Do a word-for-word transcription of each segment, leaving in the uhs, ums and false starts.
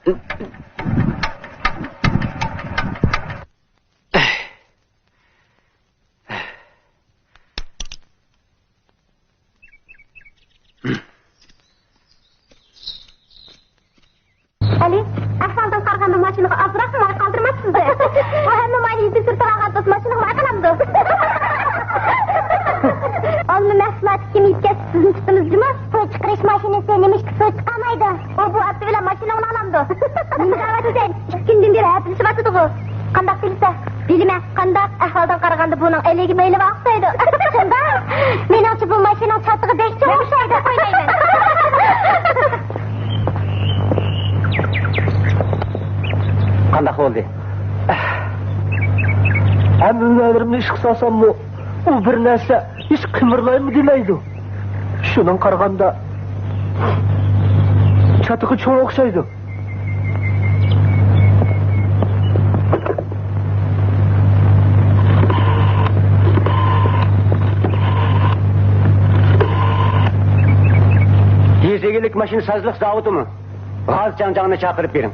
ئەلى، ئەھۋالدىن قارىغاندا ماشىنىغا ئازراقمۇ ماي قالدۇرماپسىز-دە. بۇ ھەممە ماينى يېزا سىرتىغا ئاغارتىپ، ماشىنىغا ماي قالامدۇ؟ ئالما مەھسۇلاتى كېمىيىپ كەتسە، سىزنى تۇتىمىز جۇمۇ. سۇ چىقىرىش ماشىنىسى نېمىشقا سۇ چىقارمايدۇ؟ ئۇ بۇ ئاپتا بىلەن ماشىنىڭىزنى ئالامدۇ؟ نېمە دەۋاتىسەن؟ ئىككى كۈندىن بېرى ھەپىلىشىۋاتىدىغۇ. قانداق بىلىسەن؟ بىلىمەن. قانداق؟ ئەھۋالدىن قارىغاندا بۇنىڭ ئەلىگە مەيلىۋا ئوخشايدۇ. شۇنداق؟ مېنىڭچە بۇ ماشىنىنىڭ چاتىقى بەك چوڭ ئوخشايدۇ. قويمايمەن. قانداق بولدى؟ ھەممە ھۈنەرلىرىمنى ئىشقا سالساممۇ، ئۇ بىر نەرسە ھېچ قىمىرلايمۇ دېمەيدۇ. شۇنىڭغا قارىغاندا، چاتىقى چوڭ ئوخشايدۇ. يېزا ئىگىلىك ماشىنا سازلىق زاۋۇتىمۇ؟ غازى چاڭجاڭنى چاقىرىپ بېرىڭ.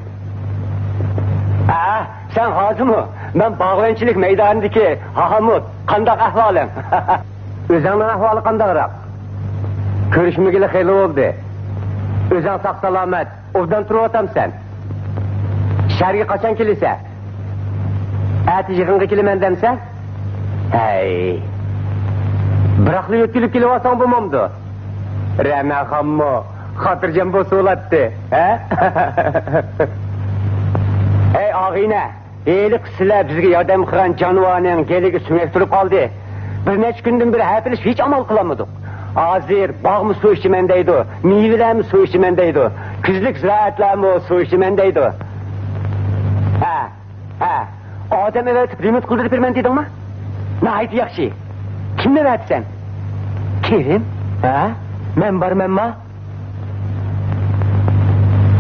ھە، سەن غازىمۇ؟ مەن باغۋەنچىلىك مەيدانىدىكى ھاھامۇت. قانداق ئەھۋالىڭ؟ ئۆزۈڭنىڭ ئەھۋالى قانداقراق؟ كۆرۈشمىگىلى خېلى بولدى. ئۆزۈڭ ساق-سالامەت، ئوبدان تۇرۇۋاتامسەن؟ شەھەرگە قاچان كېلىسەن؟ ئەتە يىغىنغا كېلىمەن دەمسەن؟ ھەي، بىراقلا يۆتكىلىپ كېلىۋالساڭ بولمامدۇ؟ رەناخانمۇ خاتىرجەم بولسا بولاتتى، ھە؟ ھەي، ئاغىنە، ھېلىقى سىلەر بىزگە ياردەم قىلغان جانىۋارنىڭ گېلىگە سۆڭەك تۇرۇپ قالدى. بىر نەچچە كۈندىن بېرى ھەپىلىشىپ ھېچ ئامال قىلالمىدۇق. ھازىر باغمۇ سۇ ئىچىمەن دەيدۇ، مېۋىلەرمۇ سۇ ئىچىمەن دەيدۇ، كۈزلۈك زىرائەتلەرمۇ سۇ ئىچىمەن دەيدۇ. ھە، ھە، ئادەم ئەۋەتىپ رېمونت قىلدۇرۇپ بېرىمەن دېدىڭما؟ ناھايىتى ياخشى. كىمنى ئەۋەتىسەن؟ كېرىم؟ ھە؟ مەن بارمەنما؟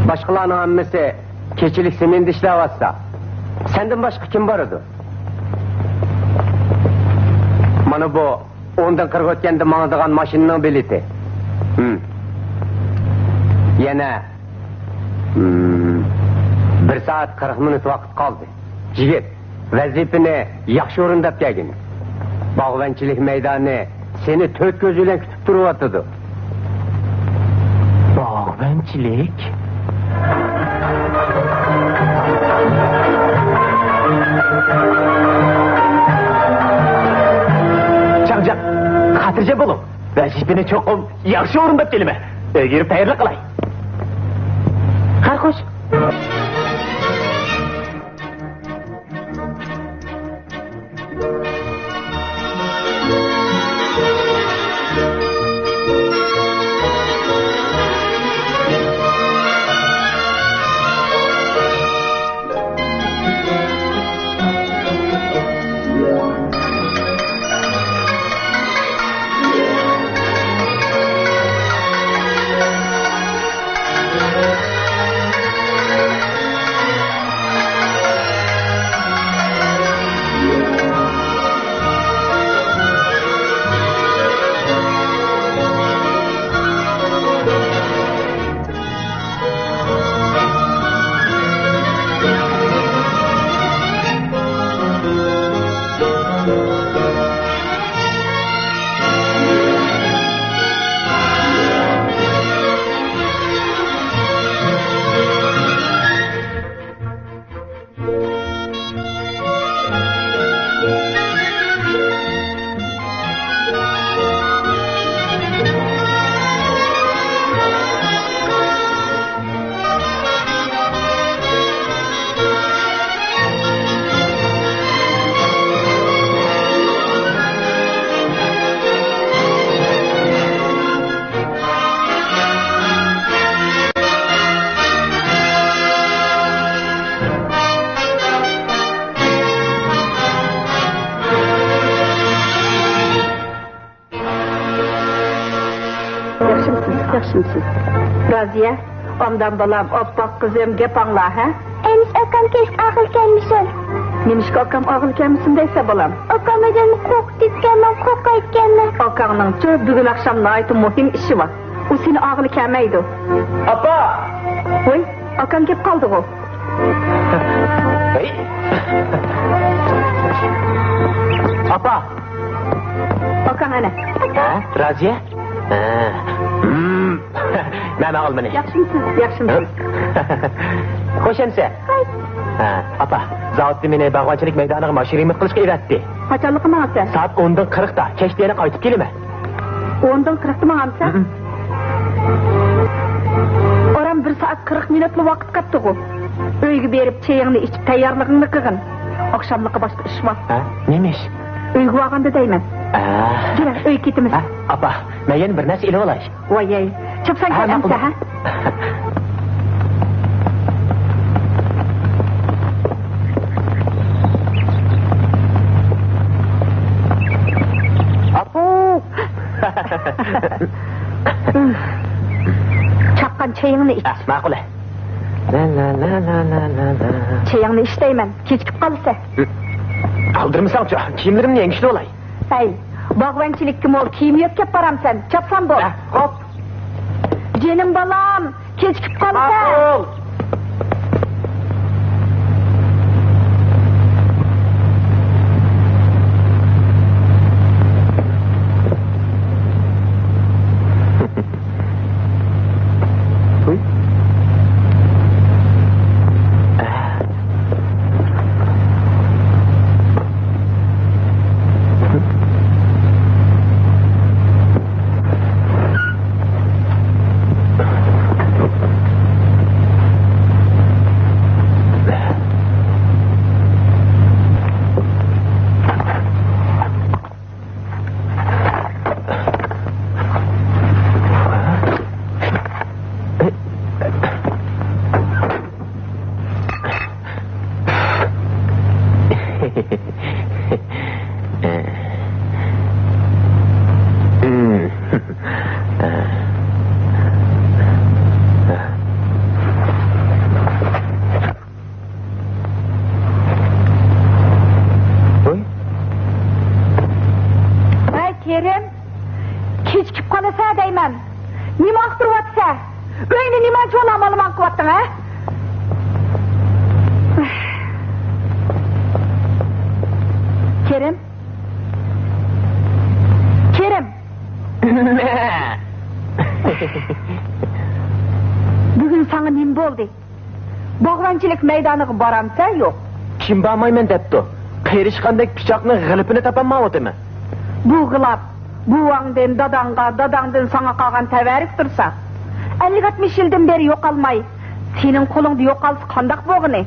باشقىلارنىڭ ھەممىسى كېچىلىك سېمېندا ئىشلەۋاتسا، سەندىن باشقا كىم بارىدۇ؟ مانا بۇ ئوندىن قىرىق ئۆتكەندە ماڭىدىغان ماشىنىنىڭ بېلىتى. ھىم. يەنە، ھىم، بىر سائەت قىرىق مىنۇت ۋاقىت قالدى. يىگىت، ۋەزىپىنى ياخشى ئورۇنداپ كەلگىن. باغۋەنچىلىك مەيدانى سېنى تۆت كۆزى بىلەن كۈتۈپ تۇرۇۋاتىدۇ. باغۋەنچىلىك؟ چاڭجاڭ، خاتىرجەم بولۇڭ. ۋەزىپىنى چوقۇم ياخشى ئورۇنداپ كېلىمەن. ئۆيگە يۈرۈپ تەييارلىق قىلاي. خەير خوش. ياخشىمۇسىز؟ ياخشىمۇسىز؟ رازىيە، ئوبدان بالام، ئوپپاق قىزىم، گەپ ئاڭلا، ھە؟ ئەمىسە ئاكام كەچتە ئاغىلى كەلمىسۇن. نېمىشقا ئاكام ئاغىلى كەلمىسۇن دەيسەن، بالام؟ ئاكام ئادەمنى قورقۇتىدىكەن، مەن قورقايدىكەنمەن. ئاكاڭنىڭچۇ بۈگۈن ئاخشام ناھايىتى مۇھىم ئىشى بار. ئۇ سېنى ئاغىلى كەلمەيدۇ. ئاپا! ۋوي، ئاكاڭ كېلىپ قالدىغۇ. ھەي. ئاپا. ئاكاڭ ئەنە. ھە، رازىيە؟ ھە. مم. مەن ئالمىنى. ياخشىمسىز؟ ياخشىمسىز؟ خوش ئەمسە. ھە، ئاپا، زاۋۇتتا مېنى باغۋەنچىلىك مەيدانىغا ماشىنا رېمونت قىلىشقا ئەۋەتتى. قاچانلىقى ماڭىسەن؟ سائەت ئوندىن قىرىقتا، كەچتە يەنە قايتىپ كېلىمەن. ئوندىن قىرىقتا ماڭامسەن؟ ھىم. ئاران بىر سائەت قىرىق مىنۇتلا ۋاقىت قاپتىغۇ. ئۆيگە بېرىپ چېيىڭنى ئىچىپ تەييارلىقىڭنى قىلغىن. ئاخشاملىققا باشقا ئىش بار. ھە؟ نېمە ئىش؟ ئۆيگە بارغاندا دەيمەن. ھە. كېلە، ئۆيگە كېتىمىز. ھە؟ ئاپا، مەن يەنە بىر نەرسە ئېلىۋالاي. ۋاي، چاپسان ھە، كەل ماقۇل. ئەمسە، ھە؟ ئاپۇ! چاققان چېيىڭنى ئىچ. ھە، ماقۇل. چېيىڭنى ئىچ دەيمەن، كېچىكىپ قالىسەن. ئالدىرىمىساڭچۇ، كىيىملىرىمنى يەڭگىشلىۋالاي. ھەي، باغۋەنچىلىككىمۇ كىيىم يۆتكەپ بارامسەن؟ چاپسان بول. ھە، خوپ. جېنىم بالام، كېچىكىپ قالىسەن. ماقۇل. ۋوي. ھەي، كېرىم، كېچىكىپ قالىسەن دەيمەن. نېمە ئاختۇرۇۋاتىسەن؟ ئۆينى نېمانچە ئالامالىمان قىلىۋاتتىڭ، ھە؟ كېرىم. كېرىم. بۈگۈن ساڭا نېمە بولدى؟ باغۋەنچىلىك مەيدانىغا بارامسەن، يوق؟ كىم بارمايمەن دەپتۇ؟ قېرىشقاندەك پىچاقنىڭ غىلىپىنى تاپالمايۋاتىمەن. بۇ غىلاپ بوۋاڭدىن داداڭغا، داداڭدىن ساڭا قالغان تەۋەررۈك تۇرسا، ئەللىك ئاتمىش يىلدىن بېرى يوقالماي، سېنىڭ قولۇڭدا يوقالسا قانداق بولغىنى؟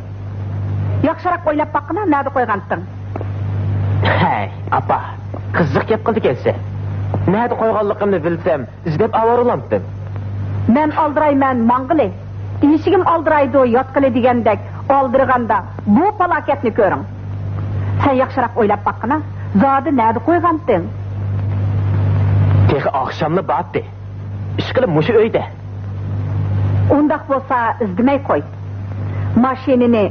ياخشىراق ئويلاپ باققىنا، نەدە قويغانتىڭ؟ ھەي، ئاپا، قىزىق گەپ قىلىدىكەنسەن. نەدە قويغانلىقىمنى بىلسەم، ئىزدەپ ئاۋارىلامتىم. مەن ئالدىرايمەن ماڭغىلى، ئېشىكىم ئالدىرايدۇ ياتقىلى دېگەندەك، ئالدىرىغاندا بۇ پالاكەتنى كۆرۈڭ. سەن ياخشىراق ئويلاپ باققىنا، زادى نەدە قويغانتىڭ؟ تېخى ئاخشاملا بارتتى. ئىشقىلىپ مۇشۇ ئۆيدە. ئۇنداق بولسا ئىزدىمەي قوي. ماشىنىنى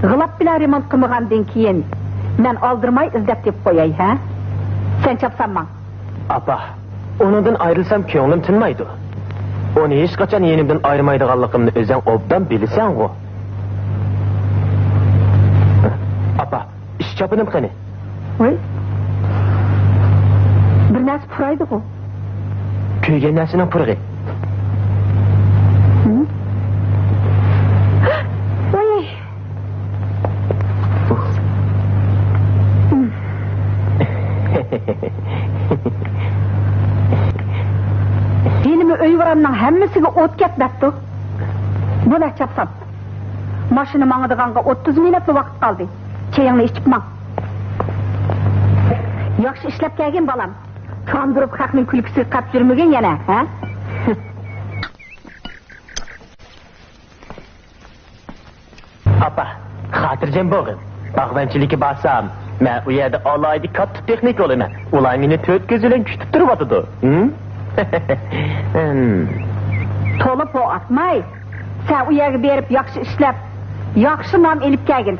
غىلاپ بىلەن رېمونت قىلمىغاندىن كېيىن مەن ئالدىرىماي ئىزدەپ تېپىپ قوياي، ھە؟ سەن چاپسان ماڭ. ئاپا، ئۇنىڭدىن ئايرىلسام كۆڭلۈم تىنمايدۇ. ئۇنى ھېچقاچان يېنىمدىن ئايرىمايدىغانلىقىمنى ئۆزۈڭ ئوبدان بىلىسەنغۇ. ئاپا، ئىش چاپىنىم قېنى؟ ۋاي، بىر نەرسە پۇرايدىغۇ. كۆيگەن نەرسىنىڭ پۇرىقى. ھە؟ ۋاي. ھېلىمۇ ئۆي-ۋاراننىڭ ھەممىسىگە ئوت كەت دەپتۇ. بۇ نەچچە چاپسان. ماشىنا ماڭىدىغانغا ئوتتۇز مىنۇتلا ۋاقىت قالدى. چېيىڭنى ئىچىپ ماڭ. ياخشى ئىشلەپ كەلگىن، بالام. تۇراندۇرۇپ خەقنىڭ كۈلكىسىگە قاپ يۈرمىگىن يەنە، ھە؟ ئاپا، خاتىرجەم بولغىن. باغۋەنچىلىككە بارسام، مەن ئۇ يەردە ئالاھىدە كاتتا تېخنىك بولىمەن. ئۇلار مېنى تۆت كۆز بىلەن كۈتۈپ تۇرۇۋاتىدۇ. ھىم؟ ھىم. تولا پو ئاتماي، سەن ئۇ يەرگە بېرىپ ياخشى ئىشلەپ، ياخشى نام ئېلىپ كەلگىن.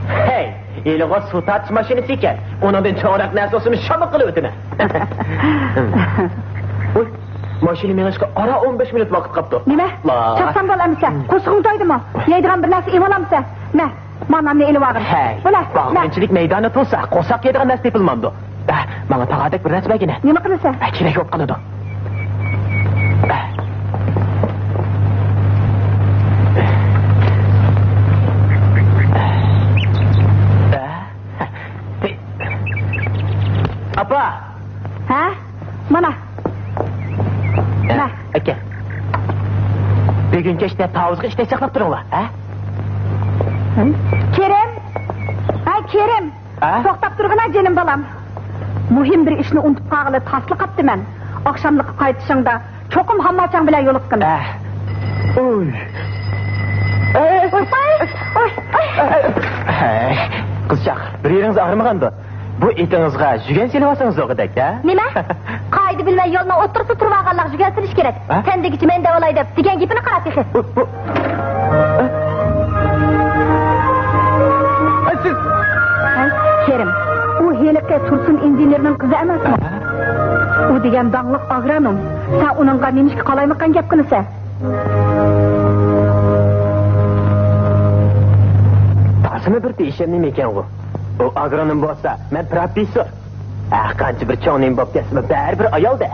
ھەي، ھېلىغۇ سۇ تارتىش ماشىنىسى ئىكەن. ئۇنىڭدىن چوڭراق نەرسە بولسىمۇ شاما قىلىۋېتىمەن. ھىم. ئۇي. ماشىنا مېڭىشقا ئاران ئون بەش مىنۇت ۋاقىت قاپتۇ. نېمە؟ لا. چاقسان بول ئەمىسە. قورسىقىڭ تويدىمۇ؟ يەيدىغان بىر نەرسە ئېلىۋالامسە؟ مە، مانامنى ئېلىۋالغىن. ھەي، بولە، مە. باغۋەنچىلىك مەيدانى تولسا، قورساق يەيدىغان نەرسە تېپىلمامدۇ؟ ئە، ماڭا تاغاردەك بىر نەرسە بەرگىنە. نېمە قىلىسەن؟ ئە، كېرەك بولۇپ قالىدۇ. ئە. ئە. ئاپا! ھە؟ مانا. ھە، مە. ئاكا. بۈگۈن كەچتە تاۋۇزغا ئىشتەك ساقلاپ تۇرۇڭلار، ھە؟ كېرىم! ھەي، كېرىم! ھە؟ توختاپ تۇرغىنا، جېنىم بالام. مۇھىم بىر ئىشنى ئۇنتۇپ قالغىلى تاسلا قاپتىمەن. ئاخشاملىققا قايتىشىڭدا چوقۇم ھامماچاڭ بىلەن يولۇققىن. ئە. ئۇي. ئەي. ئوي، ئوي، ئوي، ئوي. ھەي، قىزچاق، بىر يېرىڭىز ئاغرىمىغاندۇ؟ بۇ ئېتىڭىزغا يۈگەن سېلىۋالسىڭىز بولغۇدەك، ھە؟ نېمە؟ قائىدە بىلمەي يولنىڭ ئوتتۇرىسىدا تۇرۇۋالغانلارغا يۈگەن سېلىش كېرەك. ھە؟ سەن دېگۈچە مەن دەۋالاي دەپ دېگەن گېپىنى قارا تېخى. بۇ، بۇ. ھە؟ سىز. ھە؟ كېرىم، ئۇ ھېلىقى تۇرسۇن ئىنژېنېرنىڭ قىزى ئەمەسمۇ؟ ھە؟ ئۇ دېگەن داڭلىق ئاگرونوم. سەن ئۇنىڭغا نېمىشقا قالايمىقان گەپ قىلىسەن؟ تازىمۇ بىر دېيىشەم نېمە ئىكەنغۇ؟ ئۇ ئاگرونوم بولسا، مەن پروفېسسور. ئە، قانچە بىر چوڭ نېمە بولۇپ كەتسىمۇ، بەرىبىر ئايال-دە.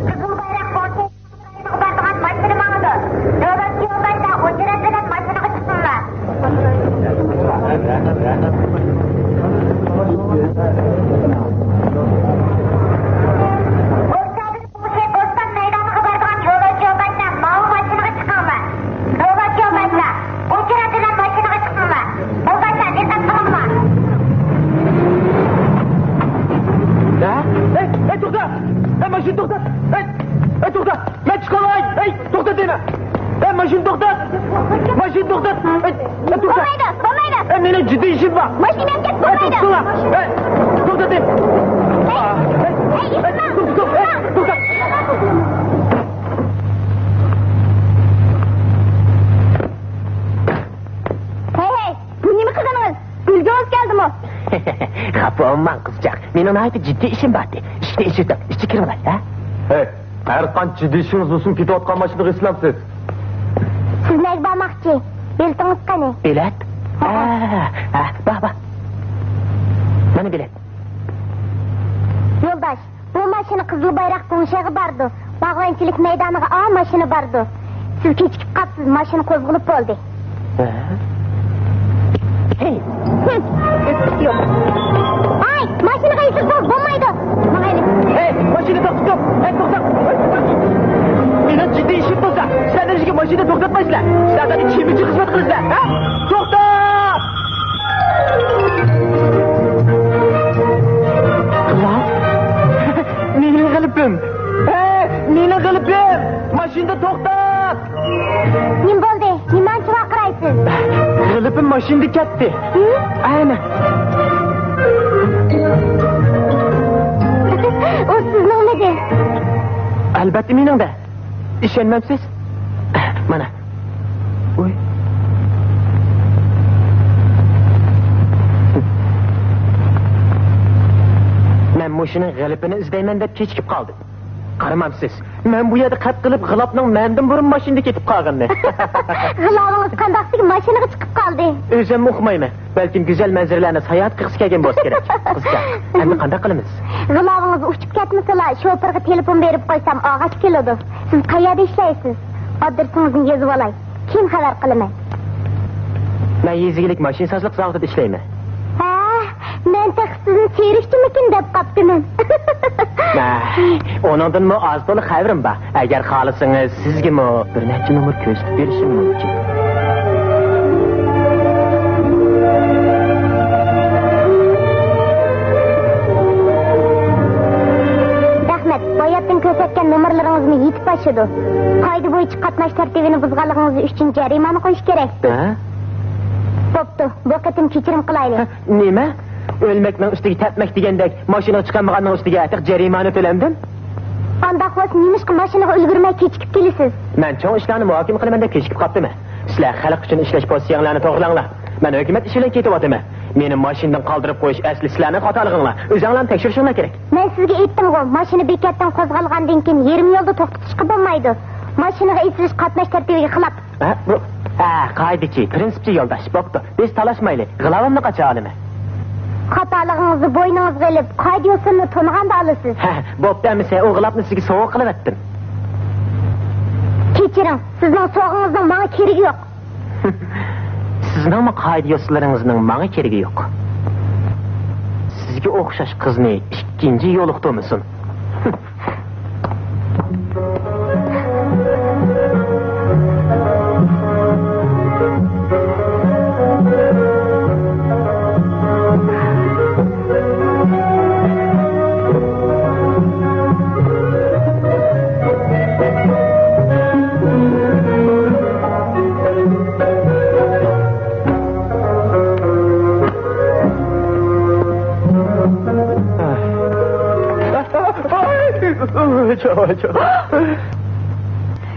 قىزىل بايراق بارغان ماشىنا ماڭىدۇ. نۆۋەتتىكى يولداشلار ئوچرەت بىلەن ماشىنىغا چىقسۇنلار. بوستان مەيدانىغا بارىدىغان يولداش يولداشلار ماۋۇ ماشىنىغا چىقىڭلار. يولداش يولداشلار، ئوچرەت بىلەن ماشىنىغا چىقىڭلار. يولداشلار، دىققەت قىلىڭلار. ھە؟ ھەي، ھەي، توختا! ھەي، ماشىنا توختا! ھەي، ھەي، توختا! مەن چىقالاي! ھەي، توختا دەيمەن! ھەي، ماشىنا توختا! ماشىنا توختا! ھەي، ھەي، توختا! بولمايدۇ، بولمايدۇ! ھەي، مېنىڭ جىددىي ئىشىم بار! ماشىنام كەتتى، ھەي، بولمايدۇ! توختا! ھەي، توختا دەيمەن! ھەي، ھەي، ھەي، توختا، توختا! ھەي، ھەي، بۇ نېمە قىلغىنىڭىز؟ گۈلگىڭىز كەلدىمۇ؟ خاپا بولماڭ، قىزچاق. مېنىڭ ناھايىتى جىددىي ئىشىم بار ئىدى. ئىشىكتىن ئىچىرىپ، ئىچىگە كىرىۋالاي، ھە؟ ھەي، ھەر قانچە جىددىي ئىشىڭىز بولسۇن، كېتىۋاتقان ماشىنىغا ئېسىلامسىز؟ سىز نەگە بارماقچى؟ بېلىتىڭىز قېنى؟ بېلەت؟ ھە. ھە، ھە، بار، بار. مانا بېلەت. يولداش، بۇ ماشىنا قىزىل بايراق گۇڭشېغا بارىدۇ. باغۋەنچىلىك مەيدانىغا ئا ماشىنا بارىدۇ. سىز كېچىكىپ قاپسىز، ماشىنا قوزغىلىپ بولدى. ھە؟ ھەي! ھىم! ئاي، ماشىنىغا ئېسىل بول، بولمايدۇ. ماڭايلى. ھەي، ماشىنا توختىتىڭ! ھەي، توختا! مېنىڭ جىددىي ئىشىم بولسا، سىلەر نېمىشقا ماشىنا توختاتمايسىلەر؟ سىلەر زادى كېمىچى خىزمەت قىلىسىلەر، ھە؟ توختا! مېنىڭ غەلىپىم! ھەي، مېنىڭ غەلىپىم! ماشىنىدا توختاڭ! نېمە بولدى؟ نېمانچە ۋارقىرايسىز؟ غەلىپىم ماشىنىدا كەتتى. ھىم؟ ئەنە. ئۇ سىزنىڭمىدى؟ ئەلۋەتتە مېنىڭدە. ئىشەنمەمسىز؟ مانا. ئۇي. مەن مۇشۇنىڭ غېلىپىنى ئىزدەيمەن دەپ كېچىكىپ قالدىم. قارىمامسىز؟ مەن بۇ يەردە قەد قىلىپ، غىلاپنىڭ مەندىن بۇرۇن ماشىنىدا كېتىپ قالغىنىنى. غىلاۋىڭىز قانداقتىكى ماشىنىغا چىقىپ قالدى؟ ئۆزۈممۇ ئۇقمايمەن. بەلكىم گۈزەل مەنزىرىلەرنى ساياھەت قىلغۇسى كەلگەن بولسا كېرەك. قىزچاق، ئەمدى قانداق قىلىمىز؟ غىلاۋىڭىز ئۇچۇپ كەتمىسىلا، شوپۇرغا تېلېفون بېرىپ قويسام، ئالغاچ كېلىدۇ. سىز قەيەردە ئىشلەيسىز؟ ئادرېسىڭىزنى يېزىۋالاي. كېيىن خەۋەر قىلىمەن. مەن يېزا ئىگىلىك ماشىنا سازلىق زاۋۇتىدا ئىشلەيمەن. ھە، مەن تېخى سىزنى چېرىكچىمىكىن دەپ قاپتىمەن. ھە، ئۇنىڭدىنمۇ ئاز تولا خەۋىرىم بار. ئەگەر خالىسىڭىز، سىزگىمۇ بىر نەچچە نومۇر كۆرسىتىپ بېرىشىم مۇمكىن. رەھمەت، باياتتىن كۆرسەتكەن نومۇرلىرىڭىزمۇ يېتىپ ئاشىدۇ. قائىدە بويىچە قاتناش تەرتىپىنى بۇزغانلىقىڭىز ئۈچۈن جەرىمانە قويۇش كېرەكتۇ. ھە؟ بوپتۇ، بۇ قېتىم كېچىرىم قىلايلى. ھە، نېمە؟ ئۆلمەكنىڭ ئۈستىگە تەپمەك دېگەندەك، ماشىنىغا چىقالمىغاننىڭ ئۈستىگە تېخى جەرىمانە تۆلەمدىم؟ ئانداق بولسا نېمىشقا ماشىنىغا ئۈلگۈرمەي كېچىكىپ كېلىسىز؟ مەن چوڭ ئىشلارنى مۇھاكىمە قىلىمەن دەپ كېچىكىپ قاپتىمەن. سىلەر خەلق ئۈچۈن ئىشلەش پوزىتسىيەڭلارنى توغرىلاڭلار. مەن ھۆكۈمەت ئىشى بىلەن كېتىۋاتىمەن. مېنى ماشىنىدىن قالدۇرۇپ قويۇش ئەسلى سىلەرنىڭ خاتالىقىڭلار. ئۆزۈڭلارنى تەكشۈرۈشۈڭلار كېرەك. مەن سىزگە ئېيتتىمغۇ، ماشىنا بېكەتتىن قوزغالغاندىن كېيىن يېرىم يولدا توختىتىشقا بولمايدۇ. ماشىنىغا ئېسىلىش قاتناش تەرتىپىگە خىلاپ. ھە، بۇ، ھە، قائىدىچى، پىرىنسىپچى يولداش. بوپتۇ، بىز تالاشمايلى. غىلاۋامنى قاچا ئالىمەن. خاتالىقىڭىزنى بوينىڭىزغا ئېلىپ، قائىدە-يوسۇننى تونۇغاندا ئالىسىز. ھە، بوپتۇ، ئەمىسە ئۇ غىلاپنى سىزگە سوۋغا قىلىۋەتتىم. كەچۈرۈڭ، سىزنىڭ سوۋغىڭىزنىڭ ماڭا كېرىكى يوق. سىزنىڭمۇ قائىدە-يوسۇنلىرىڭىزنىڭ ماڭا كېرىكى يوق. سىزگە ئوخشاش قىزنى ئىككىنچى يولۇقتۇرمىسۇن.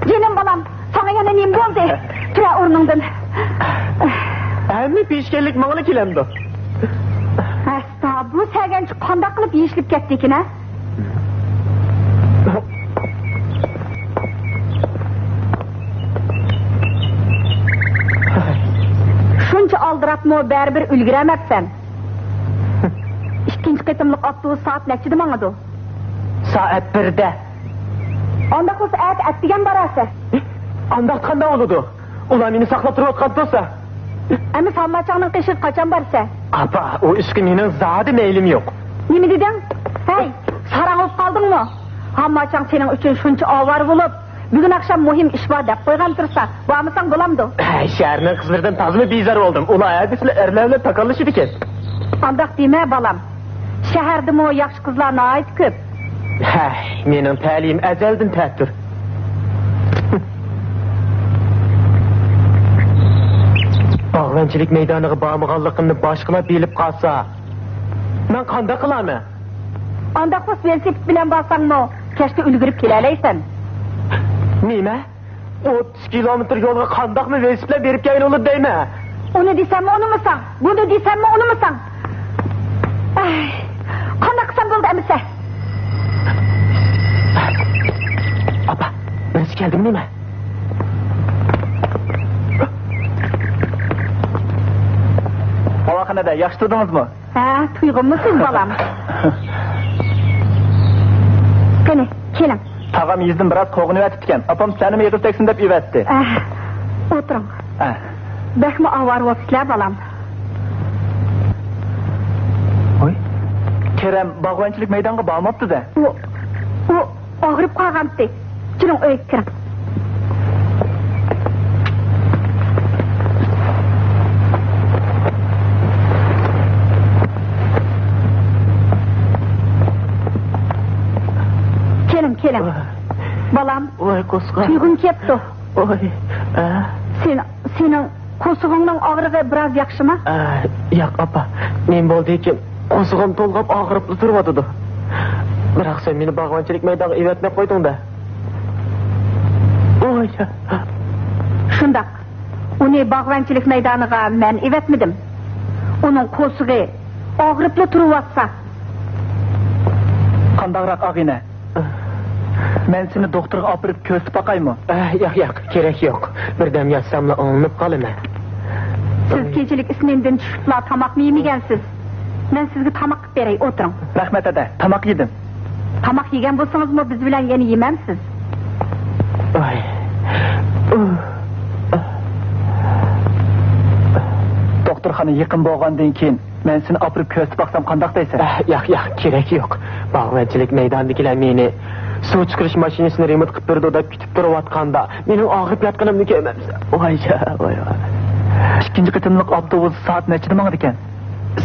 جېنىم بالام، ساڭا يەنە نېمە بولدى؟ تۇرە ئورنۇڭدىن. ھەممە پېشكەللىك ماڭىلا كېلەمدۇ؟ ھەستا، بۇ سەگەنچە قانداق قىلىپ يېشىلىپ كەتتىكىن ھە؟ شۇنچە ئالدىراپمۇ بەرىبىر ئۈلگۈرەلمەپسەن. ئىككىنچى قېتىملىق ئاپتوبۇس سائەت نەچچىدە ماڭىدۇ؟ سائەت بىردە. ئانداق بولسا ئەتە ئەتىگەن بارارسەن. ئانداق قانداق بولىدۇ؟ ئۇلار مېنى ساقلاپ تۇرۇۋاتقان تۇرسا. ئەمىسە ھامماچاڭنىڭ قېشىغا قاچان بارىسەن؟ ئاپا، ئۇ ئىشقا مېنىڭ زادى مەيلىم يوق. نېمە دېدىڭ؟ ھەي، ساراڭ بولۇپ قالدىڭمۇ؟ ھامماچاڭ سېنىڭ ئۈچۈن شۇنچە ئاۋارە بولۇپ، بۈگۈن ئاخشام مۇھىم ئىش بار دەپ قويغان تۇرسا، بارمىساڭ بولامدۇ؟ ھەي، شەھەرنىڭ قىزلىرىدىن تازىمۇ بىزار بولدۇم. ئۇلار ھەدىسىلا ئەرلەر بىلەن تاكاللىشىدىكەن. ئانداق دېمە، بالام. شەھەردىمۇ ياخشى قىزلار ناھايىتى كۆپ. ھەي، مېنىڭ تەلىيىم ئەزەلدىن تەتۈر. باغۋەنچىلىك مەيدانىغا بارمىغانلىقىمنى باشقىلار بىلىپ قالسا، مەن قانداق قىلارمەن؟ ئانداق بولسا ۋېلىسىپىت بىلەن بارساڭمۇ، كەچتە ئۈلگۈرۈپ كېلەلەيسەن. نېمە؟ ئوتتۇز كىلومېتىر يولغا قانداقمۇ ۋېلىسىپىت بىلەن بېرىپ كەلگىلى بولىدۇ دەيمەن؟ ئۇنى دېسەممۇ ئۇنىمىساڭ، بۇنى دېسەممۇ ئۇنىمىساڭ. ئەي، قانداق قىلسام بولدى ئەمىسە؟ ئاپا، بىرسى كەلدىمۇ نېمە؟ باۋاخانىدا ياخشى تۇردىڭىزمۇ؟ ھە، تۇيغۇممۇ سىز، بالام؟ قېنى، كېلىڭ. تاغام يېزىدىن بىراز قوغۇنۇۋېتىپتىكەن. ئاپام سىلەرنىمۇ ئېغىز تەگسۇن دەپ ئېۋەتتى. ئە، ئولتۇرۇڭ. ئە. بەكمۇ ئاۋارە بوپسىلەر، بالام. ۋاي، كېرەم باغۋەنچىلىك مەيدانغا بارماپتۇ-دە. ئۇ، ئۇ ئاغرىپ قالغانتى. كىرىڭ، ئۆيگە كىرىڭ. كېلىڭ، كېلىڭ. ۋاي. بالام، ۋاي، قورسىقىم. تۇيغۇڭ كەپتۇ. ۋاي، ئە؟ سېنىڭ، سېنىڭ قورسىقىڭنىڭ ئاغرىقى بىراز ياخشىما؟ ئە، ياق، ئاپا. نېمە بولدىكىن؟ قورسىقىم تولغاپ ئاغرىپلا تۇرۇۋاتىدۇ. بىراق سەن مېنى باغۋەنچىلىك مەيدانغا ئېۋەتمەي قويدۇڭ-دە. ۋاي. شۇنداق. ئۇنى باغۋەنچىلىك مەيدانىغا مەن ئېۋەتمىدىم. ئۇنىڭ قورسىقى ئاغرىپلا تۇرۇۋاتسا. قانداقراق، ئاغىنە؟ مەن سېنى دوختۇرغا ئاپىرىپ كۆرسىتىپ باقايمۇ؟ ئە، ياق، ياق، كېرەك يوق. بىردەم ياتساملا ئوڭلىنىپ قالىمەن. سىز كېچىلىك ئىسمىنىدىن چۈشۈپلا تاماقمۇ يېمىگەنسىز. مەن سىزگە تاماق قىلىپ بېرەي، ئولتۇرۇڭ. رەھمەت، ھەدە، تاماق يېدىم. تاماق يېگەن بولسىڭىزمۇ بىز بىلەن يەنە يېمەمسىز؟ ئاي. دوختۇرخانا يېقىن بولغاندىن كېيىن مەن سېنى ئاپىرىپ كۆرسىتىپ باقسام قانداق دەيسەن؟ ئەھ، ياق، ياق، كېرەك يوق. باغۋەنچىلىك مەيدانىدىكىلەر مېنى سۇ چىقىرىش ماشىنىسىنى رېمونت قىلىپ بېرىدۇ دەپ كۈتۈپ تۇرۇۋاتقاندا، مېنىڭ ئاغرىپ ياتقىنىمنى كۆرمەمسەن؟ ۋاي، ۋاي، ۋاي. ئىككىنچى قېتىملىق ئاپتوبۇس سائەت نەچچىدە ماڭىدىكەن؟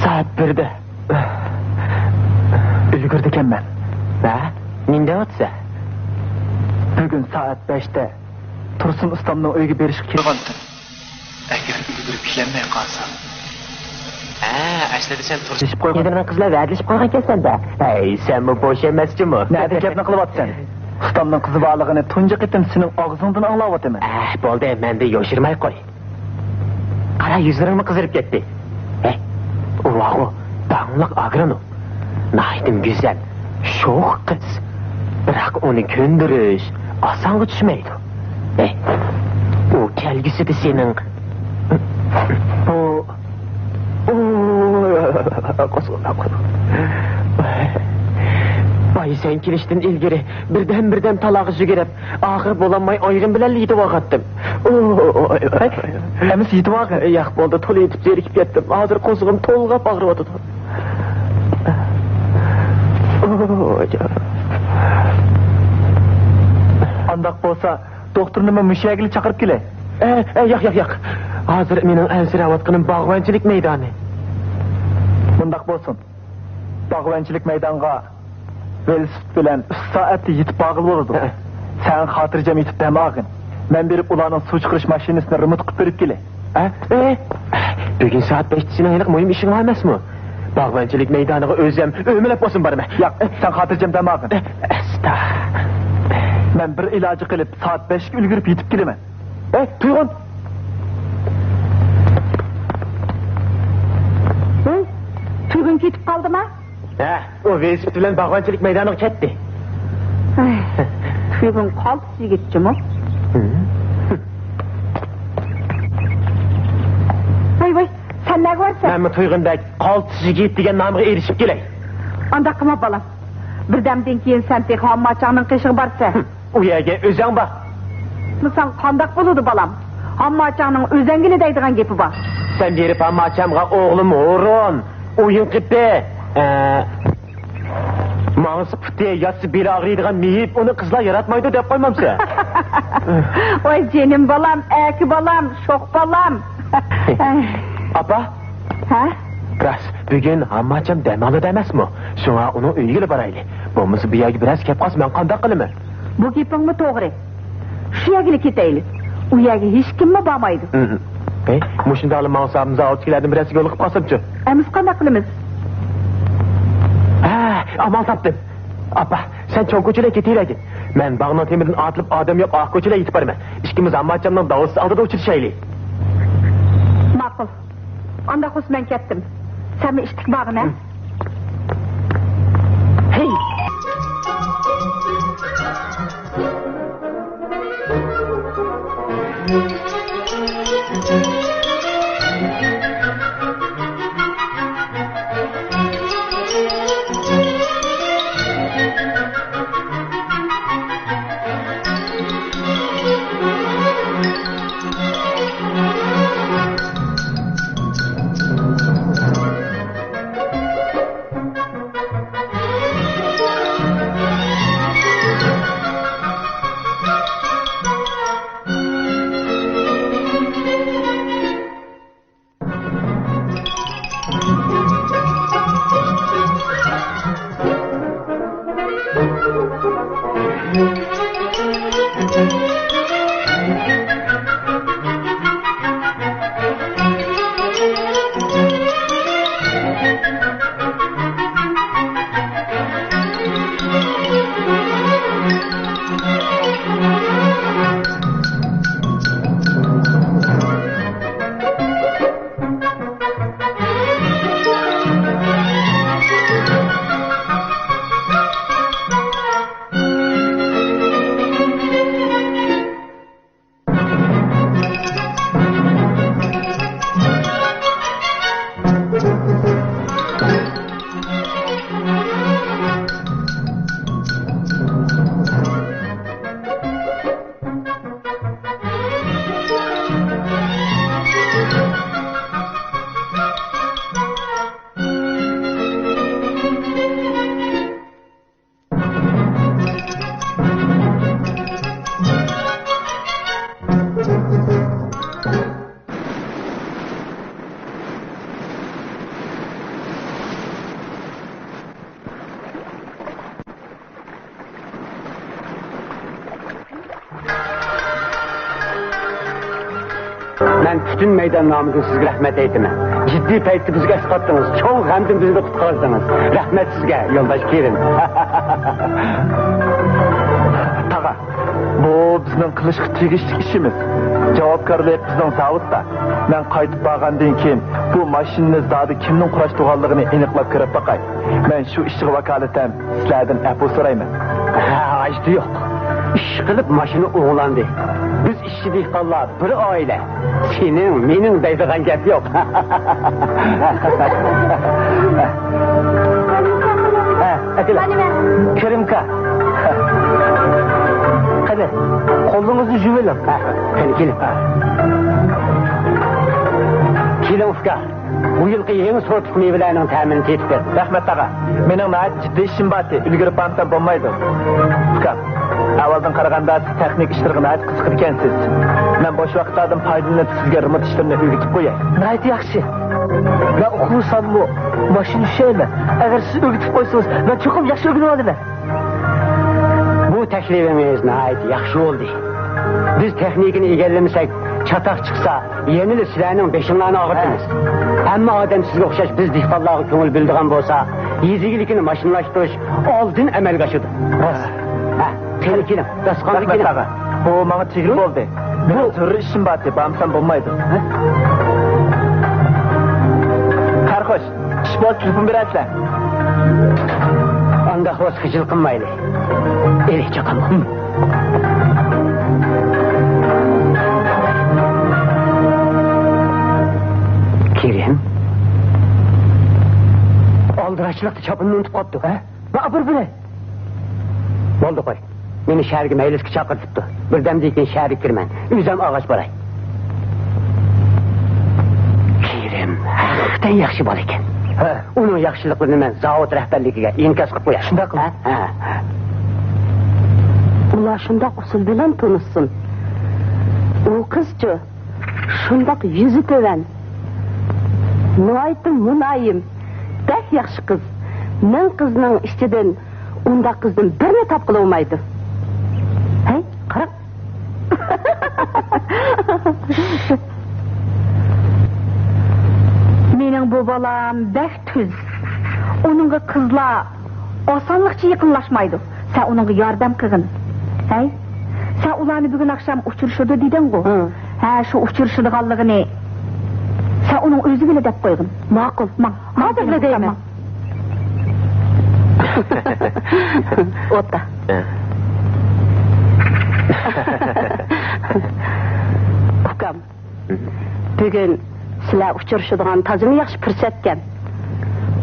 سائەت بىردە. ئۈلگۈردىكەنمەن. ھە؟ نېمە دەۋاتىسەن؟ بۈگۈن سائەت بەشتە تۇرسۇن ئۇستامنىڭ ئۆيىگە بېرىشقا كېلىۋاتىمەن. ئەگەر ئۈلگۈرۈپ كېلەلمەي قالسام. ھە، ئەسلىدە سەن تۇرسۇن. دېيىشىپ قويغان. يەنە مېنىڭ قىز بىلەن ۋەدىلىشىپ قويغانكەنسەن-دە. ھەي، سەنمۇ بوش ئەمەس جۇمۇ. نەدە گەپنى قىلىۋاتىسەن؟ ئۇستامنىڭ قىزى بارلىقىنى تۇنجى قېتىم سېنىڭ ئاغزىڭدىن ئاڭلاۋاتىمەن. ئەھ، بولدى، مەندىن يوشۇرماي قوي. قارا، يۈزلىرىڭمۇ قىزىرىپ كەتتى. ھە؟ ئۇ ۋاغۇ، داڭلىق ئاگرونوم. ناھايىتى گۈزەل، شوخ قىز. بىراق ئۇنى كۆندۈرۈش ئاسانغا چۈشمەيدۇ. ھە؟ ئۇ كەلگۈسىدە سېنىڭ، ئۇ، ئۇ، قوزغىما، قوزغىما. ۋاي، سەن كېلىشتىن ئىلگىرى بىردەم-بىردەم تالاغا يۈگۈرۈپ، ئاخىرى بولالماي ئايىغىم بىلەنلا يېتىۋالغانتىم. ئوي، ئەمىسە يېتىۋالغىن. ياق، بولدى، تولا يېتىپ زېرىكىپ كەتتىم. ھازىر قوزغىم تولغاپ ئاغرىۋاتىدۇ. ئوي. ئانداق بولسا، دوختۇرنىمۇ مۇشۇ يەرگىلا چاقىرىپ كېلەي. ئە، ئە، ياق، ياق، ياق. ھازىر مېنىڭ ئەنسىرەۋاتقىنىم باغۋەنچىلىك مەيدانى. مۇنداق بولسۇن. باغۋەنچىلىك مەيدانغا ۋېلىسىپىت بىلەن ئۈچ سائەتتە يېتىپ بارغىلى بولىدۇ. ھە. سەن خاتىرجەم يېتىپ دەم ئالغىن. مەن بېرىپ ئۇلارنىڭ سۇ چىقىرىش ماشىنىسىنى رېمونت قىلىپ بېرىپ كېلەي. ھە؟ ئە؟ بۈگۈن سائەت بەشتە سېنىڭ ھېلىقى مۇھىم ئىشىڭ بار ئەمەسمۇ؟ باغۋەنچىلىك مەيدانىغا ئۆزۈم ئۆمىلەپ بولسۇن بارىمەن. ياق، سەن خاتىرجەم دەم ئالغىن. ئەستا. مەن بىر ئىلاجى قىلىپ، سائەت بەشكە ئۈلگۈرۈپ يېتىپ كېلىمەن. ئەي، تۇيغۇن! ھە؟ تۇيغۇن كېتىپ قالدىما؟ ھە، ئۇ ۋېلىسىپىت بىلەن باغۋەنچىلىك مەيدانىغا كەتتى. ئەي، تۇيغۇن قالتىس يىگىت جۇمۇ. ھە؟ ۋاي، ۋاي، سەن نەگە بارسەن؟ مەنمۇ تۇيغۇندەك قالتىس يىگىت دېگەن نامغا ئېرىشىپ كېلەي. ئانداق قىلما، بالام. بىردەمدىن كېيىن سەن تېخى ھامماچاڭنىڭ قېشىغا بارىسەن. ھە. ئۇ يەرگە ئۆزەڭ بار. ساڭا قانداق بولىدۇ، بالام؟ ھامماچاڭنىڭ ئۆزەڭگىلا دەيدىغان گېپى بار. سەن بېرىپ ھامماچامغا ئوغلۇم ھۇرۇن، ئويۇن قېپى، ئە، ماڭسا پۇتى، ياتسا بېلى ئاغرىيدىغان مېيىپ، ئۇنى قىزلار ياراتمايدۇ دەپ قويمامسەن؟ ۋاي جېنىم بالام، ئەكە بالام، شوخ بالام. ئاپا؟ ھە؟ راست، بۈگۈن ھامماچام دەم ئالىدۇ ئەمەسمۇ؟ شۇڭا ئۇنىڭ ئۆيىگىلا بارايلى. بولمىسا بۇ يەرگە بىرەرسى كەپ قالسا مەن قانداق قىلىمەن؟ بۇ گېپىڭمۇ توغرا. شۇ يەرگىلا كېتەيلى. ئۇ يەرگە ھېچكىممۇ بارمايدۇ. ھىم. ھەي، مۇشۇنداقلا ماڭسام زاۋۇتتىكىلەردىن بىرەرسىگە يولۇقۇپ قالسامچۇ؟ ئەمىسە قانداق قىلىمىز؟ ھە، ئامال تاپتىم. ئاپا، سەن چوڭ كوچىلارغا كېتىۋەرگىن. مەن باغنىڭ تېمىدىن ئاتىلىپ ئادەم يوق ئارقا كوچىلارغا يېتىپ بارىمەن. ئىككىمىز ھامماچامنىڭ داۋۇسى ئالدىدا ئۇچرىشايلى. ماقۇل. ئانداق بولسا مەن كەتتىم. سەنمۇ ئىشتىك بارغىن، ھە؟ ھەي! مەن پۈتۈن مەيدان نامىدىن سىزگە رەھمەت ئېيتىمەن. جىددىي پەيتتە بىزگە ئەسقاتتىڭىز، چوڭ غەمدىن بىزنى قۇتقۇزدىڭىز. رەھمەت سىزگە، يولداش كېرىن. تاغا، بۇ بىزنىڭ قىلىشقا تېگىشلىك ئىشىمىز. جاۋابكارلىق بىزنىڭ زاۋۇتتا. مەن قايتىپ بارغاندىن كېيىن بۇ ماشىنىنى زادى كىمنىڭ قۇراشتۇرغانلىقىنى ئېنىقلاپ كۆرۈپ باقاي. مەن شۇ ئىشقا ۋاكالىتەن سىلەردىن ئەپۇ سورايمەن. ھە، ھاجىتى يوق. ئىشقىلىپ ماشىنا ئوغلاندى. بىز ئىشچى دېھقانلار بىر ئائىلە. سېنىڭ، مېنىڭ دەيدىغان گەپ يوق. ھە، ئەكېلىڭ. كىرىمكا. قېنى، قولىڭىزنى يۇيۇۋېلىڭ. ھە، قېنى، كېلىڭ. كېلىڭ، ئۇكا. بۇ يىلقى يېڭى سورتلۇق مېۋىلەرنىڭ تەمىنى تېتىپ بېقىڭ. رەھمەت، تاغا. مېنىڭ ناھايىتى جىددىي ئىشىم بار، ئۈلگۈرۈپ بارمىسام بولمايدۇ. ئۇكام، ئەھۋالدىن قارىغاندا، سىز تېخنىك ئىشلىرىغا ناھايىتى قىزىقىدىكەنسىز. مەن بوش ۋاقىتلاردىن پايدىلىنىپ، سىزگە رېمونت ئىشلىرىنى ئۆگىتىپ قوياي. ناھايىتى ياخشى. مەن ئوقۇۋۇرساممۇ، ماشىنا چۈشەيمەن. ئەگەر سىز ئۆگىتىپ قويسىڭىز، مەن چوقۇم ياخشى ئۆگىنىۋالىمەن. بۇ تەكلىپىڭىز ناھايىتى ياخشى بولدى. بىز تېخنىكىنى ئىگىلىمىسەك، چاتاق چىقسا، يەنىلا سىلەرنىڭ بېشىڭلارنى ئاغرىتىمىز. ھەممە ئادەم سىزگە ئوخشاش بىز دېھقانلارغا كۆڭۈل بۆلىدىغان بولسا، يېزا ئىگىلىكىنى ماشىنىلاشتۇرۇش ئالدىن ئەمەلگە ئاشىدۇ. ھە، قېنى كېلىڭ، داستىخانغا كېلىڭ. رەھمەت، تاغا. بۇ ماڭا تېگىلى بولدى. مېنىڭ زۆرۈر ئىشىم بارتى، بارمىسام بولمايدۇ. ھە؟ خەير خوش. ئىش بولسا تېلېفون بېرەرسىلەر. ئانداق بولسا خىجىل قىلمايلى. ئېلى چاقام. كېرىم. ئالدىراشچىلىقتا چاپىنىنى ئۇنتۇپ قاپتۇ، ھە؟ بار، بىر بىلەي. بولدى، قوي. مېنى شەھەرگە مەيلىسكە چاقىرتىپتۇ. بىردەمدىن كېيىن شەھەرگە كىرىمەن. ئۆزۈم ئالغاچ باراي. كېرىم ھەقىقەتەن ياخشى بالا ئىكەن. ھە. ئۇنىڭ ياخشىلىقلىرىنى مەن زاۋۇت رەھبەرلىكىگە ئىنكاس قىلىپ قوياي. شۇنداق قىل. ھە، ھە. ئۇلار شۇنداق ئۇسۇل بىلەن تونۇشسۇن. ئۇ قىزچۇ؟ شۇنداق يۈزى تۆۋەن، ناھايىتى مۇلايىم، بەك ياخشى قىز. مىڭ قىزنىڭ ئىچىدىن ئۇنداق قىزدىن بىرنى تاپقىلى بولمايدۇ. ھەي، قاراڭ. مېنىڭ بۇ بالام بەك تۈز. ئۇنىڭغا قىزلار ئاسانلىقچە يېقىنلاشمايدۇ. سەن ئۇنىڭغا ياردەم قىلغىن. ھەي، سەن ئۇلارنى بۈگۈن ئاخشام ئۇچرىشىدۇ دېدىڭغۇ؟ ھە. ھە، شۇ ئۇچرىشىدىغانلىقىنى سەن ئۇنىڭ ئۆزىگىلا دەپ قويغىن. ماقۇل. ماڭ، ماڭ، ھازىرلا دەيمەن. ماڭ. ئوتتا. ھە. ئۇكام. بۈگۈن سىلەر ئۇچرىشىدىغان تازىمۇ ياخشى پۇرسەتكەن.